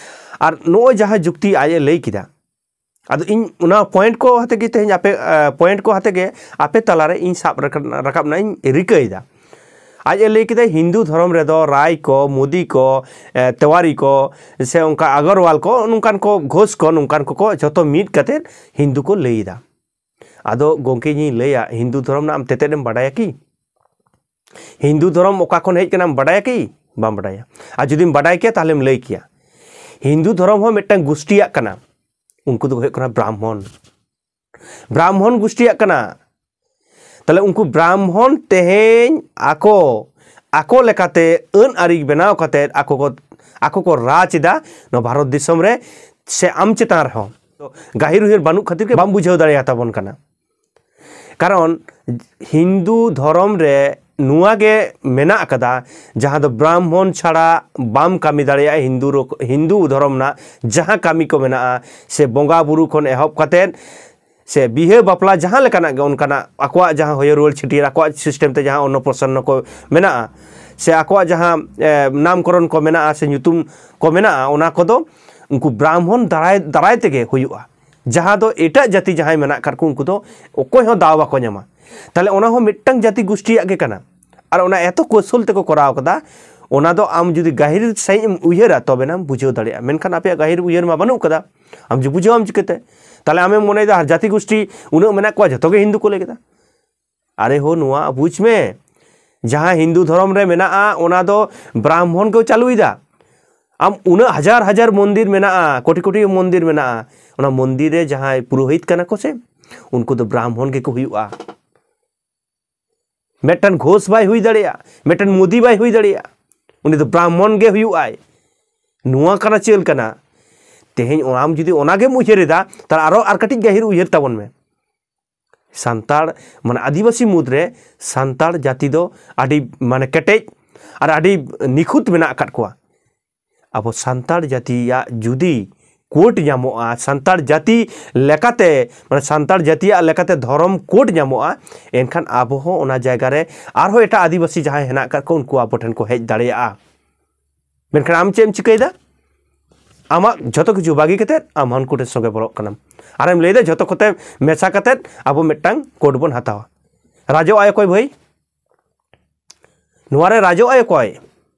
ᱟᱨ ᱱᱚᱜᱼᱚᱭ ᱡᱟᱦᱟᱸ ᱡᱩᱠᱛᱤ ᱟᱡ ᱮ ᱞᱟᱹᱭ ᱠᱮᱫᱟ, ᱟᱫᱚ ᱤᱧ ᱚᱱᱟ ᱯᱚᱭᱮᱱᱴ ᱠᱚ ᱦᱟᱛᱮ ᱜᱮ ᱛᱮᱦᱮᱧ ᱟᱯᱮ, ᱮ, ᱯᱚᱭᱮᱱᱴ ᱠᱚ ᱦᱟᱛᱮ ᱜᱮ ᱟᱯᱮ ᱛᱟᱞᱟᱨᱮ ᱤᱧ ᱥᱟᱵ ᱨᱟᱠᱟᱵ, ᱨᱟᱠᱟᱵ ᱨᱮᱱᱟᱜ ᱤᱧ ᱨᱤᱠᱟᱹᱭᱮᱫᱟ᱾ ᱟᱡ ᱮ ᱞᱟᱹᱭ ᱠᱮᱫᱟ, ᱦᱤᱱᱫᱩ ᱫᱷᱚᱨᱚᱢ ᱨᱮᱫᱚ ᱨᱟᱭ ᱠᱚ, ᱢᱳᱫᱤ ᱠᱚ, ᱮ, ᱛᱮᱣᱟᱨᱤ ᱠᱚ, ᱥᱮ ᱚᱱᱠᱟ ᱟᱜᱚᱨᱣᱟᱞ ᱠᱚ, ᱱᱚᱝᱠᱟᱱ ᱠᱚ, ᱜᱷᱳᱥ ᱠᱚ, ᱱᱚᱝᱠᱟᱱ ᱠᱚᱠᱚ ᱡᱷᱚᱛᱚ ᱢᱤᱫ ᱠᱟᱛᱮᱫ ᱦᱤᱱᱫᱩ ᱠᱚ ᱞᱟᱹᱭ ᱮᱫᱟ᱾ ᱟᱫᱚ ᱜᱚᱢᱠᱮ, ᱤᱧᱤᱧ ᱞᱟᱹᱭᱟ, ᱦᱤᱱᱫᱩ ᱫᱷᱚᱨᱚᱢ ᱨᱮᱱᱟᱜ ᱟᱢ ᱛᱮᱛᱮᱫ ᱮᱢ ᱵᱟᱰᱟᱭᱟ ᱠᱤ? ᱦᱤᱱᱫᱩ ᱫᱷᱚᱨᱚᱢ ᱚᱠᱟ ᱠᱷᱚᱱ ᱦᱮᱡ ᱠᱟᱱᱟᱢ ᱵᱟᱰᱟᱭᱟ ᱠᱤ? ᱵᱟᱢ ᱵᱟᱰᱟᱭᱟ᱾ ᱟᱨ ᱡᱩᱫᱤᱢ ᱵᱟᱰᱟᱭ ᱠᱮᱭᱟ, ᱛᱟᱦᱞᱮᱢ ᱞᱟᱹᱭ ᱠᱮᱭᱟ᱾ ᱦᱤᱱᱫᱩ ᱫᱷᱚᱨᱚᱢ ᱦᱚᱸ ᱢᱤᱫᱴᱟᱝ ᱜᱩᱥᱴᱤᱭᱟᱜ ᱠᱟᱱᱟ᱾ ᱩᱱᱠᱩ ᱫᱚᱠᱚ ᱦᱩᱭᱩᱜ ᱠᱟᱱᱟ ᱵᱨᱟᱦᱢᱚᱱ᱾ ᱵᱨᱟᱦᱢᱚᱱ ᱜᱩᱥᱴᱤᱭᱟᱜ ᱠᱟᱱᱟ᱾ ᱛᱟᱦᱞᱮ ᱩᱱᱠᱩ ᱵᱨᱟᱦᱢᱚᱱ ᱛᱮᱦᱮᱧ ᱟᱠᱚ, ᱟᱠᱚ ᱞᱮᱠᱟᱛᱮ ᱟᱹᱱ ᱟᱹᱨᱤ ᱵᱮᱱᱟᱣ ᱠᱟᱛᱮ ᱟᱠᱚ ᱠᱚ, ᱟᱠᱚ ᱠᱚ ᱨᱟᱡᱽ ᱮᱫᱟ ᱱᱚᱣᱟ ᱵᱷᱟᱨᱚᱛ ᱫᱤᱥᱚᱢ ᱨᱮ, ᱥᱮ ᱟᱢ ᱪᱮᱛᱟᱱ ᱨᱮᱦᱚᱸ᱾ ᱜᱟᱹᱦᱤᱨ ᱩᱭᱦᱟᱹᱨ ᱵᱟᱹᱱᱩᱜ ᱠᱷᱟᱹᱛᱤᱨ ᱜᱮ ᱵᱟᱢ ᱵᱩᱡᱷᱟᱹᱣ ᱫᱟᱲᱮᱭᱟᱛᱟᱵᱚᱱ ᱠᱟᱱᱟ᱾ ᱠᱟᱨᱚᱱ ᱦᱤᱱᱫᱩ ᱫᱷᱚᱨᱚᱢ ᱨᱮ ᱱᱚᱣᱟ ᱜᱮ ᱢᱮᱱᱟᱜ ᱟᱠᱟᱫᱟ, ᱡᱟᱦᱟᱸ ᱫᱚ ᱵᱨᱟᱦᱢᱚᱱ ᱪᱷᱟᱲᱟ ᱵᱟᱢ ᱠᱟᱹᱢᱤ ᱫᱟᱲᱮᱭᱟᱜᱼᱟ᱾ ᱦᱤᱱᱫᱩ ᱨᱚᱠ-, ᱦᱤᱱᱫᱩ ᱫᱷᱚᱨᱚᱢ ᱨᱮᱱᱟᱜ ᱡᱟᱦᱟᱸ ᱠᱟᱹᱢᱤ ᱠᱚ ᱢᱮᱱᱟᱜᱼᱟ, ᱥᱮ ᱵᱚᱸᱜᱟ ᱵᱩᱨᱩ ᱠᱷᱚᱱ ᱮᱦᱚᱵ ᱠᱟᱛᱮᱫ, ᱥᱮ ᱵᱤᱦᱟᱹ ᱵᱟᱯᱞᱟ ᱡᱟᱦᱟᱸ ᱞᱮᱠᱟᱱᱟᱜ ᱜᱮ, ᱚᱱᱠᱟᱱᱟᱜ ᱟᱠᱚᱣᱟᱜ ᱡᱟᱦᱟᱸ ᱦᱚᱭᱚ ᱨᱩᱣᱟᱹᱲ ᱪᱷᱟᱹᱴᱭᱟᱹᱨ, ᱟᱠᱚᱣᱟᱜ ᱥᱤᱥᱴᱮᱢ ᱛᱮ ᱡᱟᱦᱟᱸ ᱚᱱᱱᱚᱯᱨᱚᱥᱚᱱᱱᱚ ᱠᱚ ᱢᱮᱱᱟᱜᱼᱟ, ᱥᱮ ᱟᱠᱚᱣᱟᱜ ᱡᱟᱦᱟᱸ, ᱮ, ᱱᱟᱢᱠᱚᱨᱚᱱ ᱠᱚ ᱢᱮᱱᱟᱜᱼᱟ, ᱥᱮ ᱧᱩᱛᱩᱢ ᱠᱚ ᱢᱮᱱᱟᱜᱼᱟ, ᱚᱱᱟ ᱠᱚᱫᱚ ᱩᱱᱠᱩ ᱵᱨᱟᱦᱢᱚᱱ ᱫᱟᱨᱟᱭ, ᱫᱟᱨᱟᱭ ᱛᱮᱜᱮ ᱦᱩᱭᱩᱜᱼᱟ, ᱡᱟᱦᱟᱸ ᱫᱚ ᱮᱴᱟᱜ ᱡᱟᱹᱛᱤ ᱡᱟᱦᱟᱸᱭ ᱢᱮᱱᱟᱜ ᱟᱠᱟᱫ ᱠᱚ, ᱩᱱᱠᱩ ᱫᱚ ᱚᱠᱚᱭ ᱦᱚᱸ ᱫᱟᱣ ᱵᱟᱠᱚ ᱧᱟᱢᱟ᱾ ᱛᱟᱦᱞᱮ ᱚᱱᱟ ᱦᱚᱸ ᱢᱤᱫᱴᱟᱝ ᱡᱟᱹᱛᱤ ᱜᱩᱥᱴᱤᱭᱟᱜ ᱜᱮ ᱠᱟᱱᱟ᱾ ᱟᱨ ᱚᱱᱟ ᱮᱛᱚ ᱠᱳᱥᱚᱞ ᱛᱮᱠᱚ ᱠᱚᱨᱟᱣ ᱠᱟᱫᱟ, ᱚᱱᱟ ᱫᱚ ᱟᱢ ᱡᱩᱫᱤ ᱜᱟᱹᱦᱤᱨ ᱥᱟᱺᱦᱤᱡ ᱮᱢ ᱩᱭᱦᱟᱹᱨᱟ, ᱛᱚᱵᱮᱱᱟᱢ ᱵᱩᱡᱷᱟᱹᱣ ᱫᱟᱲᱮᱭᱟᱜᱼᱟ᱾ ᱢᱮᱱᱠᱷᱟᱱ ᱟᱯᱮᱭᱟᱜ ᱜᱟᱹᱦᱤᱨ ᱩᱭᱦᱟᱹᱨ ᱢᱟ ᱵᱟᱹᱱᱩᱜ ᱠᱟᱫᱟ, ᱟᱢ ᱡᱩ-, ᱵᱩᱡᱷᱟᱹᱣᱟᱢ ᱪᱤᱠᱟᱹᱛᱮ? ᱛᱟᱦᱞᱮ ᱟᱢᱮᱢ ᱢᱚᱱᱮᱭᱮᱫᱟ ᱟᱨ ᱡᱟᱹᱛᱤ ᱜᱩᱥᱴᱤ ᱩᱱᱟᱹᱜ ᱢᱮᱱᱟᱜ ᱠᱚᱣᱟ, ᱡᱷᱚᱛᱚ ᱜᱮ ᱦᱤᱱᱫᱩ ᱠᱚ ᱞᱟᱹᱭ ᱠᱮᱫᱟ᱾ ᱟᱨᱮ ᱦᱳ, ᱱᱚᱣᱟ ᱵᱩᱡᱽ ᱢᱮ, ᱡᱟᱦᱟᱸ ᱦᱤᱱᱫᱩ ᱫᱷᱚᱨᱚᱢ ᱨᱮ ᱢᱮᱱᱟᱜᱼᱟ, ᱚᱱᱟ ᱫᱚ ᱵᱨᱟᱦᱢᱚᱱ ᱠᱚ ᱪᱟᱹᱞᱩᱭᱮᱫᱟ᱾ ᱟᱢ ᱩᱱᱟᱹᱜ ᱦᱟᱡᱟᱨ ᱦᱟᱡᱟᱨ ᱢᱚᱱᱫᱤᱨ ᱢᱮᱱᱟᱜᱼᱟ, ᱠᱳᱴᱤ ᱠᱳᱴᱤ ᱢᱚᱱᱫᱤᱨ ᱢᱮᱱᱟᱜᱼᱟ, ᱚᱱᱟ ᱢᱚᱱᱫᱤᱨ ᱨᱮ ᱡᱟᱦᱟᱸᱭ ᱯᱩᱨᱳᱦᱤᱛ ᱠᱟᱱᱟ ᱠᱚ ᱥᱮ, ᱩᱱᱠᱩ ᱫᱚ ᱵᱨᱟᱦᱢᱚᱱ ᱜᱮᱠᱚ ᱦᱩᱭᱩᱜᱼᱟ᱾ ᱢᱤᱫᱴᱟᱝ ᱜᱷᱳᱥ ᱵᱟᱭ ᱦᱩᱭ ᱫᱟᱲᱮᱭᱟᱜᱼᱟ, ᱢᱤᱫᱴᱟᱝ ᱢᱳᱫᱤ ᱵᱟᱭ ᱦᱩᱭ ᱫᱟᱲᱮᱭᱟᱜᱼᱟ, ᱩᱱᱤ ᱫᱚ ᱵᱨᱟᱦᱢᱚᱱ ᱜᱮ ᱦᱩᱭᱩᱜᱼᱟᱭ᱾ ᱱᱚᱣᱟ ᱠᱟᱱᱟ ᱪᱟᱹᱞ ᱠᱟᱱᱟ᱾ ᱛᱮᱦᱮᱧ ᱟᱢ ᱡᱩᱫᱤ ᱚᱱᱟ ᱜᱮᱢ ᱩᱭᱦᱟᱹᱨ ᱮᱫᱟ, ᱛᱟᱦᱞᱮ ᱟᱨᱚ ᱟᱨ ᱠᱟᱹᱴᱤᱡ ᱜᱟᱹᱦᱤᱨ ᱩᱭᱦᱟᱹᱨ ᱛᱟᱵᱚᱱ ᱢᱮ᱾ ᱥᱟᱱᱛᱟᱲ, ᱢᱟᱱᱮ ᱟᱹᱫᱤᱵᱟᱹᱥᱤ ᱢᱩᱫᱽᱨᱮ ᱥᱟᱱᱛᱟᱲ ᱡᱟᱹᱛᱤ ᱫᱚ ᱟᱹᱰᱤ, ᱢᱟᱱᱮ, ᱠᱮᱴᱮᱡ ᱟᱨ ᱟᱹᱰᱤ ᱱᱤᱠᱷᱩᱛ ᱢᱮᱱᱟᱜ ᱟᱠᱟᱫ ᱠᱚᱣᱟ᱾ ᱟᱵᱚ ᱥᱟᱱᱛᱟᱲ ᱡᱟᱹᱛᱤᱭᱟᱜ ᱡᱩᱫᱤ ᱠᱳᱰ ᱧᱟᱢᱚᱜᱼᱟ, ᱥᱟᱱᱛᱟᱲ ᱡᱟᱹᱛᱤ ᱞᱮᱠᱟᱛᱮ, ᱢᱟᱱᱮ ᱥᱟᱱᱛᱟᱲ ᱡᱟᱹᱛᱤᱭᱟᱜ ᱞᱮᱠᱟᱛᱮ ᱫᱷᱚᱨᱚᱢ ᱠᱳᱰ ᱧᱟᱢᱚᱜᱼᱟ, ᱮᱱᱠᱷᱟᱱ ᱟᱵᱚ ᱦᱚᱸ ᱚᱱᱟ ᱡᱟᱭᱜᱟ ᱨᱮ ᱟᱨᱦᱚᱸ ᱮᱴᱟᱜ ᱟᱹᱫᱤᱵᱟᱹᱥᱤ ᱡᱟᱦᱟᱸᱭ ᱦᱮᱱᱟᱜ ᱟᱠᱟᱫ ᱠᱚ, ᱩᱱᱠᱩ ᱟᱵᱚ ᱴᱷᱮᱱ ᱠᱚ ᱦᱮᱡ ᱫᱟᱲᱮᱭᱟᱜᱼᱟ᱾ ᱢᱮᱱᱠᱷᱟᱱ ᱟᱢ ᱪᱮᱫ ᱮᱢ ᱪᱤᱠᱟᱹᱭᱮᱫᱟ? ᱟᱢᱟᱜ ᱡᱷᱚᱛᱚ ᱠᱤᱪᱷᱩ ᱵᱟᱹᱜᱤ ᱠᱟᱛᱮᱫ ᱟᱢ ᱦᱟᱱᱠᱩ ᱴᱷᱮᱱ ᱥᱚᱸᱜᱮ ᱵᱚᱞᱚᱜ ᱠᱟᱱᱟᱢ᱾ ᱟᱨᱮᱢ ᱞᱟᱹᱭᱮᱫᱟ ᱡᱷᱚᱛᱚ ᱠᱚᱛᱮ ᱢᱮᱥᱟ ᱠᱟᱛᱮᱫ ᱟᱵᱚ ᱢᱤᱫᱴᱟᱝ ᱠᱳᱰ ᱵᱚᱱ ᱦᱟᱛᱟᱣᱟ᱾ ᱨᱟᱡᱚᱜ ᱟᱭ ᱚᱠᱚᱭ ᱵᱷᱟᱹᱭ? ᱱᱚᱣᱟ ᱨᱮ ᱨᱟᱡᱚᱜ ᱟᱭ ᱚᱠᱚᱭ?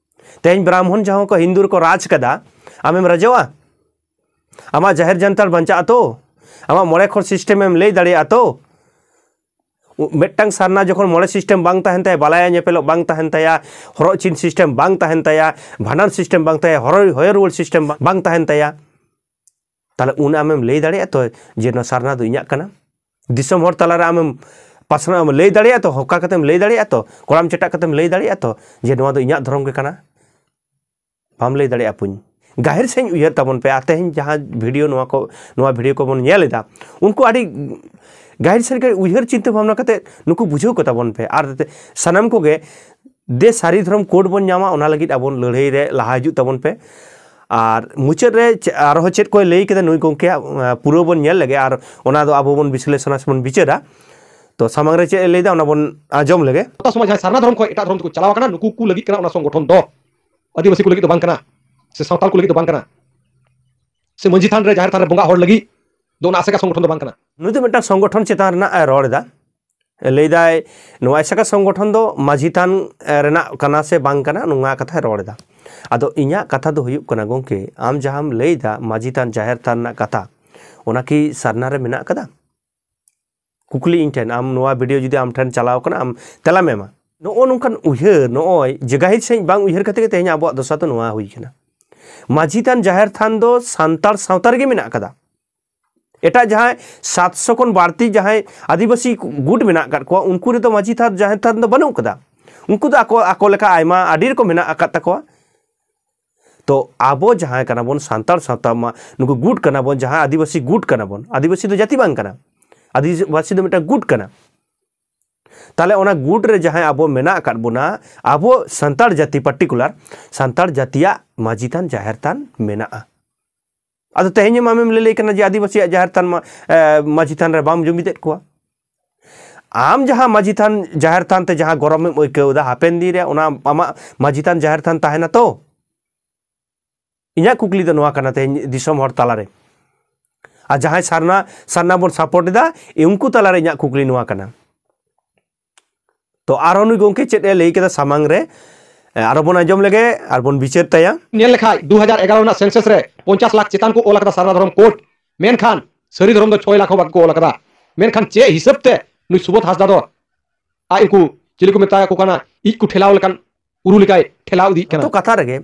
ᱛᱮᱦᱮᱧ ᱵᱨᱟᱦᱢᱚᱱ ᱡᱟᱦᱟᱸ ᱠᱚ ᱦᱤᱱᱫᱩ ᱨᱮᱠᱚ ᱨᱟᱡᱽ ᱠᱟᱫᱟ, ᱟᱢᱮᱢ ᱨᱟᱡᱚᱜᱼᱟ? ᱟᱢᱟᱜ ᱡᱟᱦᱮᱨ ᱡᱟᱱᱛᱟᱲ ᱵᱟᱧᱪᱟᱜᱼᱟ ᱛᱚ? ᱟᱢᱟᱜ ᱢᱚᱬᱮ ᱠᱷᱚᱨ ᱥᱤᱥᱴᱮᱢ ᱮᱢ ᱞᱟᱹᱭ ᱫᱟᱲᱮᱭᱟᱜᱼᱟ ᱛᱚ? ᱩ-, ᱢᱤᱫᱴᱟᱝ ᱥᱟᱨᱱᱟ ᱡᱚᱠᱷᱚᱱ ᱢᱚᱬᱮ ᱥᱤᱥᱴᱮᱢ ᱵᱟᱝ ᱛᱟᱦᱮᱱ ᱛᱟᱭᱟ, ᱵᱟᱞᱟᱭᱟ ᱧᱮᱯᱮᱞᱚᱜ ᱵᱟᱝ ᱛᱟᱦᱮᱱ ᱛᱟᱭᱟ, ᱦᱚᱨᱚᱜ ᱪᱤᱱ ᱥᱤᱥᱴᱮᱢ ᱵᱟᱝ ᱛᱟᱦᱮᱱ ᱛᱟᱭᱟ, ᱵᱷᱟᱸᱰᱟᱱ ᱥᱤᱥᱴᱮᱢ ᱵᱟᱝ ᱛᱟᱦᱮᱸ, ᱦᱚᱨᱚ-, ᱦᱚᱭᱚ ᱨᱩᱣᱟᱹᱲ ᱥᱤᱥᱴᱮᱢ ᱵᱟ-, ᱵᱟᱝ ᱛᱟᱦᱮᱱ ᱛᱟᱭᱟ, ᱛᱟᱦᱞᱮ ᱩᱱ ᱟᱢᱮᱢ ᱞᱟᱹᱭ ᱫᱟᱲᱮᱭᱟᱜᱼᱟ ᱛᱚ ᱡᱮ ᱱᱚᱣᱟ ᱥᱟᱨᱱᱟ ᱫᱚ ᱤᱧᱟᱹᱜ ᱠᱟᱱᱟ? ᱫᱤᱥᱚᱢ ᱦᱚᱲ ᱛᱟᱞᱟᱨᱮ ᱟᱢᱮᱢ ᱯᱟᱥᱱᱟᱣ ᱮᱢ ᱞᱟᱹᱭ ᱫᱟᱲᱮᱭᱟᱜᱼᱟ ᱛᱚ, ᱦᱚᱠᱟ ᱠᱟᱛᱮᱢ ᱞᱟᱹᱭ ᱫᱟᱲᱮᱭᱟᱜᱼᱟ ᱛᱚ, ᱠᱚᱲᱟᱢ ᱪᱮᱴᱟᱜ ᱠᱟᱛᱮᱢ ᱞᱟᱹᱭ ᱫᱟᱲᱮᱭᱟᱜᱼᱟ ᱛᱚ ᱡᱮ ᱱᱚᱣᱟ ᱫᱚ ᱤᱧᱟᱹᱜ ᱫᱷᱚᱨᱚᱢ ᱜᱮ ᱠᱟᱱᱟ? ᱵᱟᱢ ᱞᱟᱹᱭ ᱫᱟᱲᱮᱭᱟᱜᱼᱟ ᱯᱩᱧ᱾ ᱜᱟᱹᱦᱤᱨ ᱥᱟᱺᱦᱤᱡ ᱩᱭᱦᱟᱹᱨ ᱛᱟᱵᱚᱱ ᱯᱮ᱾ ᱟᱨ ᱛᱮᱦᱮᱧ ᱡᱟᱦᱟᱸ ᱵᱷᱤᱰᱤᱭᱳ ᱱᱚᱣᱟ ᱠᱚ, ᱱᱚᱣᱟ ᱵᱷᱤᱰᱤᱭᱳ ᱠᱚᱵᱚᱱ ᱧᱮᱞ ᱮᱫᱟ, ᱩᱱᱠᱩ ᱟᱹᱰᱤ ᱜᱟᱹᱦᱤᱨ ᱥᱟᱺᱦᱤᱡ ᱩᱭᱦᱟᱹᱨ ᱪᱤᱱᱛᱟᱹ ᱵᱷᱟᱵᱽᱱᱟ ᱠᱟᱛᱮ ᱱᱩᱠᱩ ᱵᱩᱡᱷᱟᱹᱣ ᱠᱚ ᱛᱟᱵᱚᱱ ᱯᱮ᱾ ᱟᱨ ᱥᱟᱱᱟᱢ ᱠᱚᱜᱮ ᱫᱮ ᱥᱟᱹᱨᱤ ᱫᱷᱚᱨᱚᱢ ᱠᱳᱰ ᱵᱚᱱ ᱧᱟᱢᱟ, ᱚᱱᱟ ᱞᱟᱹᱜᱤᱫ ᱟᱵᱚ ᱞᱟᱹᱲᱦᱟᱹᱭ ᱨᱮ ᱞᱟᱦᱟ ᱦᱤᱡᱩᱜ ᱛᱟᱵᱚᱱ ᱯᱮ᱾ ᱟᱨ ᱢᱩᱪᱟᱹᱫ ᱨᱮ ᱪᱮ-, ᱟᱨᱦᱚᱸ ᱪᱮᱫ ᱠᱚᱭ ᱞᱟᱹᱭ ᱠᱮᱫᱟ ᱱᱩᱭ ᱜᱚᱢᱠᱮᱭᱟᱜ, ᱟᱸ, ᱯᱩᱨᱟᱹ ᱵᱚᱱ ᱧᱮᱞ ᱞᱮᱜᱮ, ᱟᱨ ᱚᱱᱟ ᱫᱚ ᱟᱵᱚ ᱵᱚᱱ ᱵᱤᱥᱞᱮᱥᱚᱱᱟ ᱥᱮ ᱵᱚᱱ ᱵᱤᱪᱟᱹᱨᱟ᱾ ᱛᱚ ᱥᱟᱢᱟᱝ ᱨᱮ ᱪᱮᱫ ᱮ ᱞᱟᱹᱭᱫᱟ ᱚᱱᱟ ᱵᱚᱱ ᱟᱸᱡᱚᱢ ᱞᱮᱜᱮ᱾ ᱥᱟᱶᱛᱟ ᱥᱚᱢᱟᱡᱽ ᱡᱟᱦᱟᱸᱭ ᱥᱟᱨᱱᱟ ᱫᱷᱚᱨᱚᱢ ᱠᱷᱚᱱ ᱮᱴᱟᱜ ᱫᱷᱚᱨᱚᱢ ᱛᱮᱠᱚ ᱪᱟᱞᱟᱣ ᱟᱠᱟᱱᱟ, ᱱᱩᱠᱩ ᱠᱚ ᱞᱟᱹᱜᱤᱫ ᱠᱟᱱᱟ ᱚᱱᱟ ᱥᱚᱝᱜᱚᱴᱷᱚᱱ ᱫᱚ, ᱟᱹᱫᱤᱵᱟᱹᱥᱤ ᱠᱚ ᱞᱟᱹᱜᱤᱫ ᱫᱚ ᱵᱟᱝ ᱠᱟᱱᱟ, ᱥᱮ ᱥᱟᱶᱛᱟᱞ ᱠᱚ ᱞᱟᱹᱜᱤᱫ ᱫᱚ ᱵᱟᱝ ᱠᱟᱱᱟ, ᱥᱮ ᱢᱟᱹᱡᱷᱤ ᱛᱷᱟᱱ ᱨᱮ, ᱡᱟᱦᱮᱨ ᱛᱷᱟᱱ ᱨᱮ ᱵᱚᱸᱜᱟ ᱦᱚᱲ ᱞᱟᱹᱜᱤᱫ ᱫᱚ ᱚᱱᱟ ᱟᱥᱮᱠᱟ ᱥᱚᱝᱜᱚᱴᱷᱚᱱ ᱫᱚ ᱵᱟᱝ ᱠᱟᱱᱟ᱾ ᱱᱩᱭ ᱫᱚ ᱢᱤᱫᱴᱟᱝ ᱥᱚᱝᱜᱚᱴᱷᱚᱱ ᱪᱮᱛᱟᱱ ᱨᱮᱱᱟᱜ ᱮ ᱨᱚᱲ ᱮᱫᱟ᱾ ᱞᱟᱹᱭᱫᱟᱭ, ᱱᱚᱣᱟ ᱟᱥᱮᱠᱟ ᱥᱚᱝᱜᱚᱴᱷᱚᱱ ᱫᱚ ᱢᱟᱹᱡᱷᱤ ᱛᱷᱟᱱ, ᱮ, ᱨᱮᱱᱟᱜ ᱠᱟᱱᱟ ᱥᱮ ᱵᱟᱝ ᱠᱟᱱᱟ, ᱱᱚᱣᱟ ᱠᱟᱛᱷᱟᱭ ᱨᱚᱲ ᱮᱫᱟ᱾ ᱟᱫᱚ ᱤᱧᱟᱹᱜ ᱠᱟᱛᱷᱟ ᱫᱚ ᱦᱩᱭᱩᱜ ᱠᱟᱱᱟ, ᱜᱚᱢᱠᱮ, ᱟᱢ ᱡᱟᱦᱟᱸᱢ ᱞᱟᱹᱭᱫᱟ ᱢᱟᱹᱡᱷᱤ ᱛᱷᱟᱱ, ᱡᱟᱦᱮᱨ ᱛᱷᱟᱱ ᱨᱮᱱᱟᱜ ᱠᱟᱛᱷᱟ, ᱚᱱᱟ ᱠᱤ ᱥᱟᱨᱱᱟ ᱨᱮ ᱢᱮᱱᱟᱜ ᱠᱟᱫᱟ? ᱠᱩᱠᱞᱤ ᱤᱧ ᱴᱷᱮᱱ, ᱟᱢ ᱱᱚᱣᱟ ᱵᱷᱤᱰᱤᱭᱳ ᱡᱩᱫᱤ ᱟᱢ ᱴᱷᱮᱱ ᱪᱟᱞᱟᱣ ᱠᱟᱱᱟ, ᱟᱢ ᱛᱮᱞᱟᱢ ᱮᱢᱟ᱾ ᱱᱚᱜᱼᱚ ᱱᱚᱝᱠᱟᱱ ᱩᱭᱦᱟᱹᱨ, ᱱᱚᱜᱼᱚᱭ ᱡᱮ ᱜᱟᱹᱦᱤᱨ ᱥᱟᱺᱦᱤᱡ ᱵᱟᱝ ᱩᱭᱦᱟᱹᱨ ᱠᱟᱛᱮ ᱜᱮ ᱛᱮᱦᱮᱧ ᱟᱵᱚᱣᱟᱜ ᱫᱚᱥᱟ ᱫᱚ ᱱᱚᱣᱟ ᱦᱩᱭ ᱠᱟᱱᱟ᱾ ᱢᱟᱹᱡᱷᱤ ᱛᱷᱟᱱ ᱡᱟᱦᱮᱨ ᱛᱷᱟᱱ ᱫᱚ ᱥᱟᱱᱛᱟᱲ ᱥᱟᱶᱛᱟ ᱨᱮᱜᱮ ᱢᱮᱱᱟᱜ ᱟᱠᱟᱫᱟ᱾ ᱮᱴᱟᱜ ᱡᱟᱦᱟᱸᱭ ᱥᱟᱛᱥᱚ ᱠᱷᱚᱱ ᱵᱟᱹᱲᱛᱤ ᱡᱟᱦᱟᱸᱭ ᱟᱹᱫᱤᱵᱟᱹᱥᱤ ᱜᱩᱴ ᱢᱮᱱᱟᱜ ᱟᱠᱟᱫ ᱠᱚᱣᱟ, ᱩᱱᱠᱩ ᱨᱮᱫᱚ ᱢᱟᱹᱡᱷᱤ ᱛᱷᱟᱱ ᱡᱟᱦᱮᱨ ᱛᱷᱟᱱ ᱫᱚ ᱵᱟᱹᱱᱩᱜ ᱟᱠᱟᱫᱟ᱾ ᱩᱱᱠᱩ ᱫᱚ ᱟᱠᱚ ᱟᱠᱚ ᱞᱮᱠᱟ ᱟᱭᱢᱟ ᱟᱹᱰᱤ ᱨᱚᱠᱚᱢ ᱢᱮᱱᱟᱜ ᱟᱠᱟᱫ ᱛᱟᱠᱚᱣᱟ᱾ ᱛᱚ ᱟᱵᱚ ᱡᱟᱦᱟᱸᱭ ᱠᱟᱱᱟ ᱵᱚᱱ ᱥᱟᱱᱛᱟᱲ ᱥᱟᱶᱛᱟ ᱢᱟ, ᱱᱩᱠᱩ ᱜᱩᱴ ᱠᱟᱱᱟ ᱵᱚᱱ, ᱡᱟᱦᱟᱸ ᱟᱹᱫᱤᱵᱟᱹᱥᱤ ᱜᱩᱴ ᱠᱟᱱᱟ ᱵᱚᱱ, ᱟᱹᱫᱤᱵᱟᱹᱥᱤ ᱫᱚ ᱡᱟᱹᱛᱤ ᱵᱟᱝ ᱠᱟᱱᱟ, ᱟᱹᱫᱤᱵᱟᱹᱥᱤ ᱫᱚ ᱢᱤᱫᱴᱟᱝ ᱜᱩᱴ ᱠᱟᱱᱟ᱾ ᱛᱟᱦᱞᱮ ᱚᱱᱟ ᱜᱩᱴ ᱨᱮ ᱡᱟᱦᱟᱸᱭ ᱟᱵᱚ ᱢᱮᱱᱟᱜ ᱟᱠᱟᱫ ᱵᱚᱱᱟ, ᱟᱵᱚ ᱥᱟᱱᱛᱟᱲ ᱡᱟᱹᱛᱤ particular, ᱥᱟᱱᱛᱟᱲ ᱡᱟᱹᱛᱤᱭᱟᱜ ᱢᱟᱹᱡᱷᱤ ᱛᱷᱟᱱ ᱡᱟᱦᱮᱨ ᱛᱷᱟᱱ ᱢᱮᱱᱟᱜᱼᱟ᱾ ᱟᱫᱚ ᱛᱮᱦᱮᱧ ᱢᱟ ᱟᱢᱮᱢ ᱞᱟᱹᱭ ᱞᱟᱹᱭ ᱠᱟᱱᱟ ᱡᱮ ᱟᱹᱫᱤᱵᱟᱹᱥᱤᱭᱟᱜ ᱡᱟᱦᱮᱨ ᱛᱷᱟᱱ ᱢᱟ, ᱮ, ᱢᱟᱹᱡᱷᱤ ᱛᱷᱟᱱ ᱨᱮ ᱵᱟᱢ ᱡᱩᱢᱤᱫᱮᱫ ᱠᱚᱣᱟ᱾ ᱟᱢ ᱡᱟᱦᱟᱸ ᱢᱟᱹᱡᱷᱤ ᱛᱷᱟᱱ ᱡᱟᱦᱮᱨ ᱛᱷᱟᱱ ᱛᱮ ᱡᱟᱦᱟᱸ ᱜᱚᱨᱚᱵᱮᱢ ᱟᱹᱭᱠᱟᱹᱣ ᱮᱫᱟ, ᱦᱟᱯᱮᱱ ᱫᱤᱱ ᱨᱮ ᱚᱱᱟ ᱟᱢᱟᱜ ᱢᱟᱹᱡᱷᱤ ᱛᱷᱟᱱ ᱡᱟᱦᱮᱨ ᱛᱷᱟᱱ ᱛᱟᱦᱮᱱᱟ ᱛᱚ? ᱤᱧᱟᱹᱜ ᱠᱩᱠᱞᱤ ᱫᱚ ᱱᱚᱣᱟ ᱠᱟᱱᱟ ᱛᱮᱦᱮᱧ ᱫᱤᱥᱚᱢ ᱦᱚᱲ ᱛᱟᱞᱟᱨᱮ, ᱟᱨ ᱡᱟᱦᱟᱸᱭ ᱥᱟᱨᱱᱟ ᱥᱟᱨᱱᱟ ᱵᱚᱱ support ᱮᱫᱟ, ᱩᱱᱠᱩ ᱛᱟᱞᱟᱨᱮ ᱤᱧᱟᱹᱜ ᱠᱩᱠᱞᱤ ᱱᱚᱣᱟ ᱠᱟᱱᱟ᱾ ᱛᱚ ᱟᱨᱦᱚᱸ ᱱᱩᱭ ᱜᱚᱢᱠᱮ ᱪᱮᱫ ᱮ ᱞᱟᱹᱭ ᱠᱮᱫᱟ ᱥᱟᱢᱟᱝ ᱨᱮ, ᱮ, ᱟᱨᱚ ᱵᱚᱱ ᱟᱸᱡᱚᱢ ᱞᱮᱜᱮ ᱟᱨ ᱵᱚᱱ ᱵᱤᱪᱟᱹᱨ ᱛᱟᱭᱟ᱾ ᱧᱮᱞ ᱞᱮᱠᱷᱟᱡ ᱫᱩ ᱦᱟᱡᱟᱨ ᱮᱜᱟᱨᱚ ᱨᱮᱱᱟᱜ census ᱨᱮ ᱯᱚᱧᱪᱟᱥ ᱞᱟᱠᱷ ᱪᱮᱛᱟᱱ ᱠᱚ ᱚᱞ ᱟᱠᱟᱫᱟ ᱥᱟᱨᱱᱟ ᱫᱷᱚᱨᱚᱢ code, ᱢᱮᱱᱠᱷᱟᱱ ᱥᱟᱹᱨᱤ ᱫᱷᱚᱨᱚᱢ ᱫᱚ ᱪᱷᱚᱭ ᱞᱟᱠᱷ ᱦᱚᱸ ᱵᱟᱝ ᱠᱚ ᱚᱞ ᱟᱠᱟᱫᱟ᱾ ᱢᱮᱱᱠᱷᱟᱱ ᱪᱮᱫ ᱦᱤᱥᱟᱹᱵ ᱛᱮ ᱱᱩᱭ ᱥᱩᱵᱳᱫᱷ ᱦᱟᱸᱥᱫᱟ ᱫᱚ ᱟᱡ ᱩᱱᱠᱩ ᱪᱤᱞᱤ ᱠᱚ ᱢᱮᱛᱟ ᱠᱚ ᱠᱟᱱᱟ, ᱤᱡ ᱠᱚ ᱴᱷᱮᱞᱟᱣ ᱞᱮᱠᱟᱱ ᱩᱨᱩ ᱞᱮᱠᱟᱭ ᱴᱷᱮᱞᱟᱣ ᱤᱫᱤᱜ ᱠᱟᱱᱟ? ᱛᱚ ᱠᱟᱛᱷᱟ ᱨᱮᱜᱮ,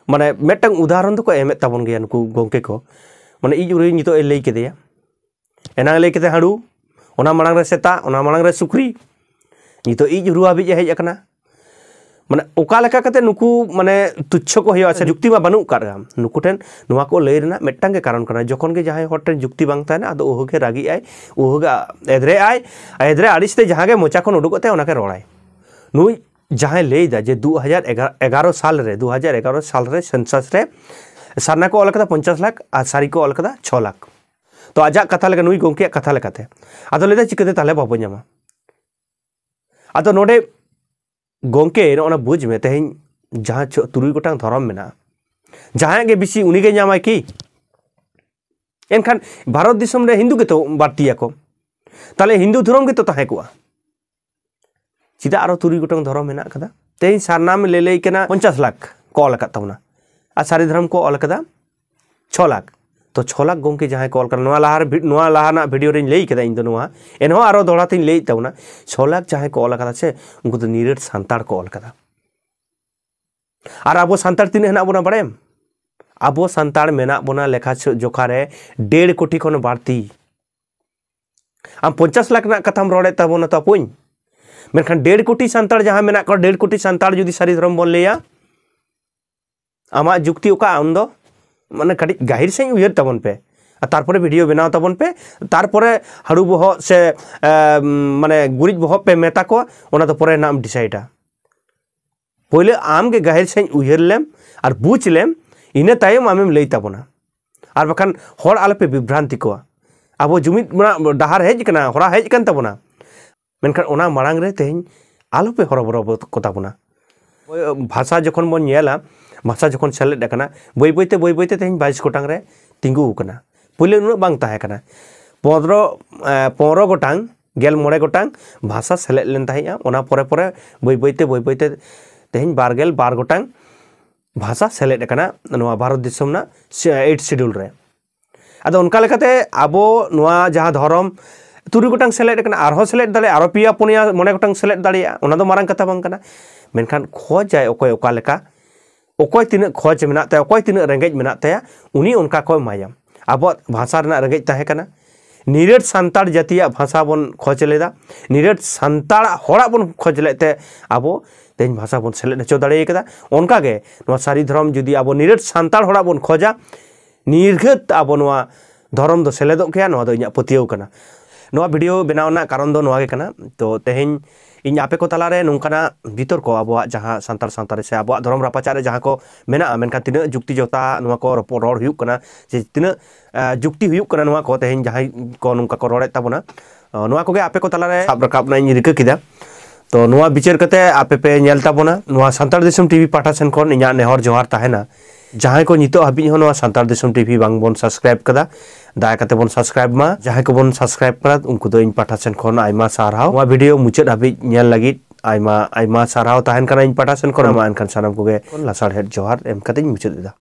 ᱢᱟᱱᱮ ᱢᱤᱫᱴᱟᱝ ᱩᱫᱟᱦᱚᱨᱚᱱ ᱫᱚᱠᱚ ᱮᱢᱮᱫ ᱛᱟᱵᱚᱱ ᱜᱮᱭᱟ ᱱᱩᱠᱩ ᱜᱚᱢᱠᱮ ᱠᱚ, ᱢᱟᱱᱮ ᱤᱡ ᱩᱨᱩ ᱱᱤᱛᱚᱜ ᱮ ᱞᱟᱹᱭ ᱠᱮᱫᱮᱭᱟ, ᱮᱱᱟᱝ ᱞᱟᱹᱭ ᱠᱮᱫᱟ ᱦᱟᱹᱲᱩ, ᱚᱱᱟ ᱢᱟᱲᱟᱝ ᱨᱮ ᱥᱮᱛᱟ, ᱚᱱᱟ ᱢᱟᱲᱟᱝ ᱨᱮ ᱥᱩᱠᱨᱤ, ᱱᱤᱛᱚᱜ ᱤᱡ ᱩᱨᱩ ᱦᱟᱹᱵᱤᱡ ᱮ ᱦᱮᱡ ᱟᱠᱟᱱᱟ᱾ ᱢᱟᱱᱮ ᱚᱠᱟ ᱞᱮᱠᱟ ᱠᱟᱛᱮ ᱱᱩᱠᱩ ᱢᱟᱱᱮ ᱛᱩᱪᱪᱷᱚ ᱠᱚ ᱦᱩᱭᱩᱜᱼᱟ ᱥᱮ ᱡᱩᱠᱛᱤ ᱢᱟ ᱵᱟᱹᱱᱩᱜ ᱟᱠᱟᱫ ᱜᱮᱭᱟ᱾ ᱱᱩᱠᱩ ᱴᱷᱮᱱ ᱱᱚᱣᱟ ᱠᱚ ᱞᱟᱹᱭ ᱨᱮᱱᱟᱜ ᱢᱤᱫᱴᱟᱝ ᱜᱮ ᱠᱟᱨᱚᱱ ᱠᱟᱱᱟ, ᱡᱚᱠᱷᱚᱱ ᱜᱮ ᱡᱟᱦᱟᱸᱭ ᱦᱚᱲ ᱴᱷᱮᱱ ᱡᱩᱠᱛᱤ ᱵᱟᱝ ᱛᱟᱦᱮᱱᱟ, ᱟᱫᱚ ᱩᱦᱩ ᱜᱮ ᱨᱟᱹᱜᱤᱜ ᱟᱭ, ᱩᱦᱩ ᱜᱮ ᱮᱫᱽᱨᱮᱜ ᱟᱭ, ᱮᱫᱽᱨᱮ ᱟᱹᱲᱤᱥ ᱛᱮ ᱡᱟᱦᱟᱸ ᱜᱮ ᱢᱚᱪᱟ ᱠᱷᱚᱱ ᱩᱰᱩᱠᱚᱜ ᱛᱟᱭᱟ ᱚᱱᱟ ᱜᱮ ᱨᱚᱲᱟᱭ᱾ ᱱᱩᱭ ᱡᱟᱦᱟᱸᱭ ᱞᱟᱹᱭ ᱮᱫᱟ ᱡᱮ ᱫᱩ ᱦᱟᱡᱟᱨ ᱮᱜᱟᱨᱚ ᱥᱟᱞ ᱨᱮ, ᱫᱩ ᱦᱟᱡᱟᱨ ᱮᱜᱟᱨᱚ ᱥᱟᱞ ᱨᱮ census ᱨᱮ ᱥᱟᱨᱱᱟ ᱠᱚ ᱚᱞ ᱠᱟᱫᱟ ᱯᱚᱧᱪᱟᱥ ᱞᱟᱠᱷ ᱟᱨ ᱥᱟᱹᱨᱤ ᱠᱚ ᱚᱞ ᱠᱟᱫᱟ ᱪᱷᱚ ᱞᱟᱠᱷ᱾ ᱛᱚ ᱟᱡᱟᱜ ᱠᱟᱛᱷᱟ ᱞᱮᱠᱟ, ᱱᱩᱭ ᱜᱚᱢᱠᱮᱭᱟᱜ ᱠᱟᱛᱷᱟ ᱞᱮᱠᱟᱛᱮ, ᱟᱫᱚ ᱞᱟᱹᱭ ᱮᱫᱟ ᱪᱤᱠᱟᱹᱛᱮ ᱛᱟᱦᱞᱮ ᱵᱟᱵᱚ ᱧᱟᱢᱟ? ᱟᱫᱚ ᱱᱚᱰᱮ ᱜᱚᱢᱠᱮ ᱱᱚᱜᱼᱚ ᱱᱟ ᱵᱩᱡᱽ ᱢᱮ, ᱛᱮᱦᱮᱧ ᱡᱟᱦᱟᱸ ᱪᱷᱚ-, ᱛᱩᱨᱩᱭ ᱜᱚᱴᱟᱝ ᱫᱷᱚᱨᱚᱢ ᱢᱮᱱᱟᱜᱼᱟ, ᱡᱟᱦᱟᱸᱭᱟᱜ ᱜᱮ ᱵᱮᱥᱤ ᱩᱱᱤᱜᱮ ᱧᱟᱢᱟᱭ ᱠᱤ? ᱮᱱᱠᱷᱟᱱ ᱵᱷᱟᱨᱚᱛ ᱫᱤᱥᱚᱢ ᱨᱮ ᱦᱤᱱᱫᱩ ᱜᱮᱛᱚ ᱵᱟᱹᱲᱛᱤᱭᱟᱠᱚ, ᱛᱟᱦᱞᱮ ᱦᱤᱱᱫᱩ ᱫᱷᱚᱨᱚᱢ ᱜᱮᱛᱚ ᱛᱟᱦᱮᱸ ᱠᱚᱜᱼᱟ᱾ ᱪᱮᱫᱟᱜ ᱟᱨᱚ ᱛᱩᱨᱩᱭ ᱜᱚᱴᱟᱝ ᱫᱷᱚᱨᱚᱢ ᱢᱮᱱᱟᱜ ᱟᱠᱟᱫᱟ? ᱛᱮᱦᱮᱧ ᱥᱟᱨᱱᱟᱢ ᱞᱟᱹᱭ ᱞᱟᱹᱭ ᱠᱟᱱᱟ ᱯᱚᱧᱪᱟᱥ ᱞᱟᱠᱷ ᱠᱚ ᱚᱞ ᱟᱠᱟᱫ ᱛᱟᱵᱚᱱᱟ, ᱟᱨ ᱥᱟᱹᱨᱤ ᱫᱷᱚᱨᱚᱢ ᱠᱚ ᱚᱞ ᱟᱠᱟᱫᱟ ᱪᱷᱚ ᱞᱟᱠᱷ᱾ ᱛᱚ ᱪᱷᱚ ᱞᱟᱠᱷ ᱜᱚᱢᱠᱮ ᱡᱟᱦᱟᱸᱭ ᱠᱚ ᱚᱞ ᱠᱟᱱᱟ, ᱱᱚᱣᱟ ᱞᱟᱦᱟ ᱨᱮ ᱵᱷᱤ-, ᱱᱚᱣᱟ ᱞᱟᱦᱟ ᱨᱮᱱᱟᱜ video ᱨᱮᱧ ᱞᱟᱹᱭ ᱠᱟᱫᱟ ᱤᱧ ᱫᱚ ᱱᱚᱣᱟ, ᱮᱱᱦᱚᱸ ᱟᱨᱚ ᱫᱚᱦᱲᱟ ᱛᱮᱧ ᱞᱟᱹᱭᱮᱫ ᱛᱟᱵᱚᱱᱟ, ᱪᱷᱚ ᱞᱟᱠᱷ ᱡᱟᱦᱟᱸᱭ ᱠᱚ ᱚᱞ ᱟᱠᱟᱫᱟ ᱥᱮ, ᱩᱱᱠᱩ ᱫᱚ ᱱᱤᱨᱟᱹᱴ ᱥᱟᱱᱛᱟᱲ ᱠᱚ ᱚᱞ ᱟᱠᱟᱫᱟ᱾ ᱟᱨ ᱟᱵᱚ ᱥᱟᱱᱛᱟᱲ ᱛᱤᱱᱟᱹᱜ ᱦᱮᱱᱟᱜ ᱵᱚᱱᱟ ᱵᱟᱲᱟᱭᱟᱢ? ᱟᱵᱚ ᱥᱟᱱᱛᱟᱲ ᱢᱮᱱᱟᱜ ᱵᱚᱱᱟ ᱞᱮᱠᱷᱟ ᱡᱚᱠᱷᱟ ᱨᱮ ᱰᱮᱲ ᱠᱳᱴᱤ ᱠᱷᱚᱱ ᱵᱟᱹᱲᱛᱤ᱾ ᱟᱢ ᱯᱚᱧᱪᱟᱥ ᱞᱟᱠᱷ ᱨᱮᱱᱟᱜ ᱠᱟᱛᱷᱟᱢ ᱨᱚᱲᱮᱫ ᱛᱟᱵᱚᱱᱟ ᱛᱟᱯᱚᱧ, ᱢᱮᱱᱠᱷᱟᱱ ᱰᱮᱲ ᱠᱳᱴᱤ ᱥᱟᱱᱛᱟᱲ ᱡᱟᱦᱟᱸ ᱢᱮᱱᱟᱜ ᱠᱚᱣᱟ, ᱰᱮᱲ ᱠᱳᱴᱤ ᱥᱟᱱᱛᱟᱲ ᱡᱩᱫᱤ ᱥᱟᱹᱨᱤ ᱫᱷᱚᱨᱚᱢ ᱵᱚᱱ ᱞᱟᱹᱭᱟ, ᱟᱢᱟᱜ ᱡᱩᱠᱛᱤ ᱚᱠᱟ? ᱟᱢ ᱫᱚ ᱢᱟᱱᱮ ᱠᱟᱹᱴᱤᱡ ᱜᱟᱹᱦᱤᱨ ᱥᱟᱺᱦᱤᱡ ᱩᱭᱦᱟᱹᱨ ᱛᱟᱵᱚᱱ ᱯᱮ, ᱟᱨ ᱛᱟᱨᱯᱚᱨᱮ ᱵᱷᱤᱰᱤᱭᱳ ᱵᱮᱱᱟᱣ ᱛᱟᱵᱚᱱ ᱯᱮ, ᱛᱟᱨᱯᱚᱨᱮ ᱦᱟᱹᱲᱩ ᱵᱚᱦᱚᱜ ᱥᱮ ᱮ, ᱢᱟᱱᱮ ᱜᱩᱨᱤᱡ ᱵᱚᱦᱚᱜ ᱯᱮ ᱢᱮᱛᱟ ᱠᱚᱣᱟ, ᱚᱱᱟ ᱫᱚ ᱯᱚᱨᱮ ᱱᱟᱜ ᱮᱢ ᱰᱤᱥᱟᱭᱤᱰᱟ᱾ ᱯᱳᱭᱞᱳ ᱟᱢ ᱜᱮ ᱜᱟᱹᱦᱤᱨ ᱥᱟᱺᱦᱤᱡ ᱩᱭᱦᱟᱹᱨ ᱞᱮᱢ ᱟᱨ ᱵᱩᱡᱽ ᱞᱮᱢ, ᱤᱱᱟᱹ ᱛᱟᱭᱚᱢ ᱟᱢᱮᱢ ᱞᱟᱹᱭ ᱛᱟᱵᱚᱱᱟ᱾ ᱟᱨ ᱵᱟᱠᱷᱟᱱ ᱦᱚᱲ ᱟᱞᱚᱯᱮ ᱵᱤᱵᱷᱨᱟᱱᱛᱤ ᱠᱚᱣᱟ᱾ ᱟᱵᱚ ᱡᱩᱢᱤᱫ ᱨᱮᱱᱟᱜ ᱰᱟᱦᱟᱨ ᱦᱮᱡ ᱟᱠᱟᱱᱟ, ᱦᱚᱨᱟ ᱦᱮᱡ ᱟᱠᱟᱱ ᱛᱟᱵᱚᱱᱟ, ᱢᱮᱱᱠᱷᱟᱱ ᱚᱱᱟ ᱢᱟᱲᱟᱝ ᱨᱮ ᱛᱮᱦᱮᱧ ᱟᱞᱚᱯᱮ ᱦᱚᱨᱚᱵᱚᱨᱚ ᱠᱚᱛᱟ ᱵᱚᱱᱟ᱾ ᱵᱷᱟᱥᱟ ᱡᱚᱠᱷᱚᱱ ᱵᱚᱱ ᱧᱮᱞᱟ, ᱵᱷᱟᱥᱟ ᱡᱚᱠᱷᱚᱱ ᱥᱮᱞᱮᱫ ᱟᱠᱟᱱᱟ, ᱵᱟᱹᱭ ᱵᱟᱹᱭᱛᱮ ᱵᱟᱹᱭ ᱵᱟᱹᱭᱛᱮ ᱛᱮᱦᱮᱧ ᱵᱟᱭᱤᱥ ᱜᱚᱴᱟᱝ ᱨᱮ ᱛᱤᱸᱜᱩ ᱟᱠᱟᱱᱟ᱾ ᱯᱳᱭᱞᱳ ᱩᱱᱟᱹᱜ ᱵᱟᱝ ᱛᱟᱦᱮᱸ ᱠᱟᱱᱟ᱾ ᱯᱚᱱᱨᱚ ᱮ, ᱯᱚᱱᱨᱚ ᱜᱚᱴᱟᱝ, ᱜᱮᱞ ᱢᱚᱬᱮ ᱜᱚᱴᱟᱝ ᱵᱷᱟᱥᱟ ᱥᱮᱞᱮᱫ ᱞᱮᱱ ᱛᱟᱦᱮᱸᱫᱼᱟ᱾ ᱚᱱᱟ ᱯᱚᱨᱮ ᱯᱚᱨᱮ ᱵᱟᱹᱭ ᱵᱟᱹᱭᱛᱮ ᱵᱟᱹᱭ ᱵᱟᱹᱭᱛᱮ ᱛᱮᱦᱮᱧ ᱵᱟᱨ ᱜᱮᱞ ᱵᱟᱨ ᱜᱚᱴᱟᱝ ᱵᱷᱟᱥᱟ ᱥᱮᱞᱮᱫ ᱟᱠᱟᱱᱟ ᱱᱚᱣᱟ ᱵᱷᱟᱨᱚᱛ ᱫᱤᱥᱚᱢ ᱨᱮᱱᱟᱜ ᱮᱭᱤᱴ ᱥᱤᱰᱩᱞ ᱨᱮ᱾ ᱟᱫᱚ ᱚᱱᱠᱟ ᱞᱮᱠᱟᱛᱮ ᱟᱵᱚ ᱱᱚᱣᱟ ᱡᱟᱦᱟᱸ ᱫᱷᱚᱨᱚᱢ ᱛᱩᱨᱩᱭ ᱜᱚᱴᱟᱝ ᱥᱮᱞᱮᱫ ᱟᱠᱟᱱᱟ, ᱟᱨᱦᱚᱸ ᱥᱮᱞᱮᱫ ᱫᱟᱲᱮᱭᱟᱜᱼᱟ, ᱟᱨᱦᱚᱸ ᱯᱮᱭᱟ ᱯᱩᱱᱭᱟ ᱢᱚᱬᱮ ᱜᱚᱴᱟᱝ ᱥᱮᱞᱮᱫ ᱫᱟᱲᱮᱭᱟᱜᱼᱟ, ᱚᱱᱟ ᱫᱚ ᱢᱟᱨᱟᱝ ᱠᱟᱛᱷᱟ ᱵᱟᱝ ᱠᱟᱱᱟ᱾ ᱢᱮᱱᱠᱷᱟᱱ ᱠᱷᱚᱡᱟᱭ ᱚᱠᱚᱭ ᱚᱠᱟ ᱞᱮᱠᱟ, ᱚᱠᱚᱭ ᱛᱤᱱᱟᱹᱜ ᱠᱷᱚᱡᱽ ᱢᱮᱱᱟᱜ ᱛᱟᱭᱟ, ᱚᱠᱚᱭ ᱛᱤᱱᱟᱹᱜ ᱨᱮᱸᱜᱮᱡ ᱢᱮᱱᱟᱜ ᱛᱟᱭᱟ, ᱩᱱᱤ ᱚᱱᱠᱟ ᱠᱚ ᱮᱢᱟᱭᱟ᱾ ᱟᱵᱚᱣᱟᱜ ᱵᱷᱟᱥᱟ ᱨᱮᱱᱟᱜ ᱨᱮᱸᱜᱮᱡ ᱛᱟᱦᱮᱸ ᱠᱟᱱᱟ, ᱱᱤᱨᱟᱹᱴ ᱥᱟᱱᱛᱟᱲ ᱡᱟᱹᱛᱤᱭᱟᱜ ᱵᱷᱟᱥᱟ ᱵᱚᱱ ᱠᱷᱚᱡᱽ ᱞᱮᱫᱟ, ᱱᱤᱨᱟᱹᱴ ᱥᱟᱱᱛᱟᱲ ᱦᱚᱲᱟᱜ ᱵᱚᱱ ᱠᱷᱚᱡᱽ ᱞᱮᱫ ᱛᱮ ᱟᱵᱚ ᱛᱮᱦᱮᱧ ᱵᱷᱟᱥᱟ ᱵᱚᱱ ᱥᱮᱞᱮᱫ ᱦᱚᱪᱚ ᱫᱟᱲᱮ ᱠᱟᱫᱟ᱾ ᱚᱱᱠᱟᱜᱮ ᱱᱚᱣᱟ ᱥᱟᱹᱨᱤ ᱫᱷᱚᱨᱚᱢ ᱡᱩᱫᱤ ᱟᱵᱚ ᱱᱤᱨᱟᱹᱴ ᱥᱟᱱᱛᱟᱲ ᱦᱚᱲᱟᱜ ᱵᱚᱱ ᱠᱷᱚᱡᱟ, ᱱᱤᱨᱜᱷᱟᱹᱛ ᱟᱵᱚ ᱱᱚᱣᱟ ᱫᱷᱚᱨᱚᱢ ᱫᱚ ᱥᱮᱞᱮᱫᱚᱜ ᱜᱮᱭᱟ, ᱱᱚᱣᱟ ᱫᱚ ᱤᱧᱟᱹᱜ ᱯᱟᱹᱛᱭᱟᱹᱣ ᱠᱟᱱᱟ᱾ ᱱᱚᱣᱟ ᱵᱷᱤᱰᱤᱭᱳ ᱵᱮᱱᱟᱣ ᱨᱮᱱᱟᱜ ᱠᱟᱨᱚᱱ ᱫᱚ ᱱᱚᱣᱟ ᱜᱮ ᱠᱟᱱᱟ᱾ ᱛᱚ ᱛᱮᱦᱮᱧ ᱤᱧ ᱟᱯᱮ ᱠᱚ ᱛᱟᱞᱟᱨᱮ ᱱᱚᱝᱠᱟᱱᱟᱜ ᱵᱤᱛᱚᱨᱠᱚ, ᱟᱵᱚᱣᱟᱜ ᱡᱟᱦᱟᱸ ᱥᱟᱱᱛᱟᱲ ᱥᱟᱶᱛᱟ ᱨᱮ ᱥᱮ ᱟᱵᱚᱣᱟᱜ ᱫᱷᱚᱨᱚᱢ ᱨᱟᱯᱟᱪᱟᱜ ᱨᱮ ᱡᱟᱦᱟᱸ ᱠᱚ ᱢᱮᱱᱟᱜᱼᱟ, ᱢᱮᱱᱠᱷᱟᱱ ᱛᱤᱱᱟᱹᱜ ᱡᱩᱠᱛᱤ ᱡᱚᱛᱟ ᱱᱚᱣᱟ ᱠᱚ ᱨᱚᱯᱚᱲ, ᱨᱚᱲ ᱦᱩᱭᱩᱜ ᱠᱟᱱᱟ, ᱡᱮ ᱛᱤᱱᱟᱹᱜ ᱮ, ᱡᱩᱠᱛᱤ ᱦᱩᱭᱩᱜ ᱠᱟᱱᱟ ᱱᱚᱣᱟ ᱠᱚ, ᱛᱮᱦᱮᱧ ᱡᱟᱦᱟᱸᱭ ᱠᱚ ᱱᱚᱝᱠᱟ ᱠᱚ ᱨᱚᱲᱮᱫ ᱛᱟᱵᱚᱱᱟ, ᱚ, ᱱᱚᱣᱟ ᱠᱚᱜᱮ ᱟᱯᱮ ᱠᱚ ᱛᱟᱞᱟᱨᱮ ᱥᱟᱵ ᱨᱟᱠᱟᱵ ᱨᱮᱱᱟᱜ ᱤᱧ ᱨᱤᱠᱟᱹ ᱠᱮᱫᱟ᱾ ᱛᱚ ᱱᱚᱣᱟ ᱵᱤᱪᱟᱹᱨ ᱠᱟᱛᱮ ᱟᱯᱮ ᱯᱮ ᱧᱮᱞ ᱛᱟᱵᱚᱱᱟ᱾ ᱱᱚᱣᱟ ᱥᱟᱱᱛᱟᱲ ᱫᱤᱥᱚᱢ ᱴᱤᱵᱷᱤ ᱯᱟᱦᱴᱟ ᱥᱮᱱ ᱠᱷᱚᱱ ᱤᱧᱟᱹᱜ ᱱᱮᱦᱚᱨ ᱡᱚᱦᱟᱨ ᱛᱟᱦᱮᱱᱟ, ᱡᱟᱦᱟᱸᱭ ᱠᱚ ᱱᱤᱛᱚᱜ ᱦᱟᱹᱵᱤᱡ ᱦᱚᱸ ᱱᱚᱣᱟ ᱥᱟᱱᱛᱟᱲ ᱫᱤᱥᱚᱢ ᱴᱤᱵᱷᱤ ᱵᱟᱝ ᱵᱚᱱ ᱥᱟᱵᱥᱠᱨᱟᱭᱤᱵ ᱠᱟᱫᱟ, ᱫᱟᱭᱟ ᱠᱟᱛᱮ ᱵᱚᱱ ᱥᱟᱵᱥᱠᱨᱟᱭᱤᱵ ᱢᱟ᱾ ᱡᱟᱦᱟᱸᱭ ᱠᱚᱵᱚᱱ ᱥᱟᱵᱥᱠᱨᱟᱭᱤᱵ ᱠᱟᱫᱟ, ᱩᱱᱠᱩ ᱫᱚ ᱤᱧ ᱯᱟᱦᱴᱟ ᱥᱮᱱ ᱠᱷᱚᱱ ᱟᱭᱢᱟ ᱥᱟᱨᱦᱟᱣ᱾ ᱱᱚᱣᱟ ᱵᱷᱤᱰᱤᱭᱳ ᱢᱩᱪᱟᱹᱫ ᱦᱟᱹᱵᱤᱡ ᱧᱮᱞ ᱞᱟᱹᱜᱤᱫ ᱟᱭᱢᱟ ᱟᱭᱢᱟ ᱥᱟᱨᱦᱟᱣ ᱛᱟᱦᱮᱱ ᱠᱟᱱᱟ ᱤᱧ ᱯᱟᱦᱴᱟ ᱥᱮᱱ ᱠᱷᱚᱱ᱾ ᱢᱟ ᱮᱱᱠᱷᱟᱱ ᱥᱟᱱᱟᱢ ᱠᱚᱜᱮ ᱞᱟᱥᱟᱲᱦᱮᱫ ᱡᱚᱦᱟᱨ ᱮᱢ ᱠᱟᱛᱮᱧ ᱢᱩᱪᱟᱹᱫ ᱮᱫᱟ᱾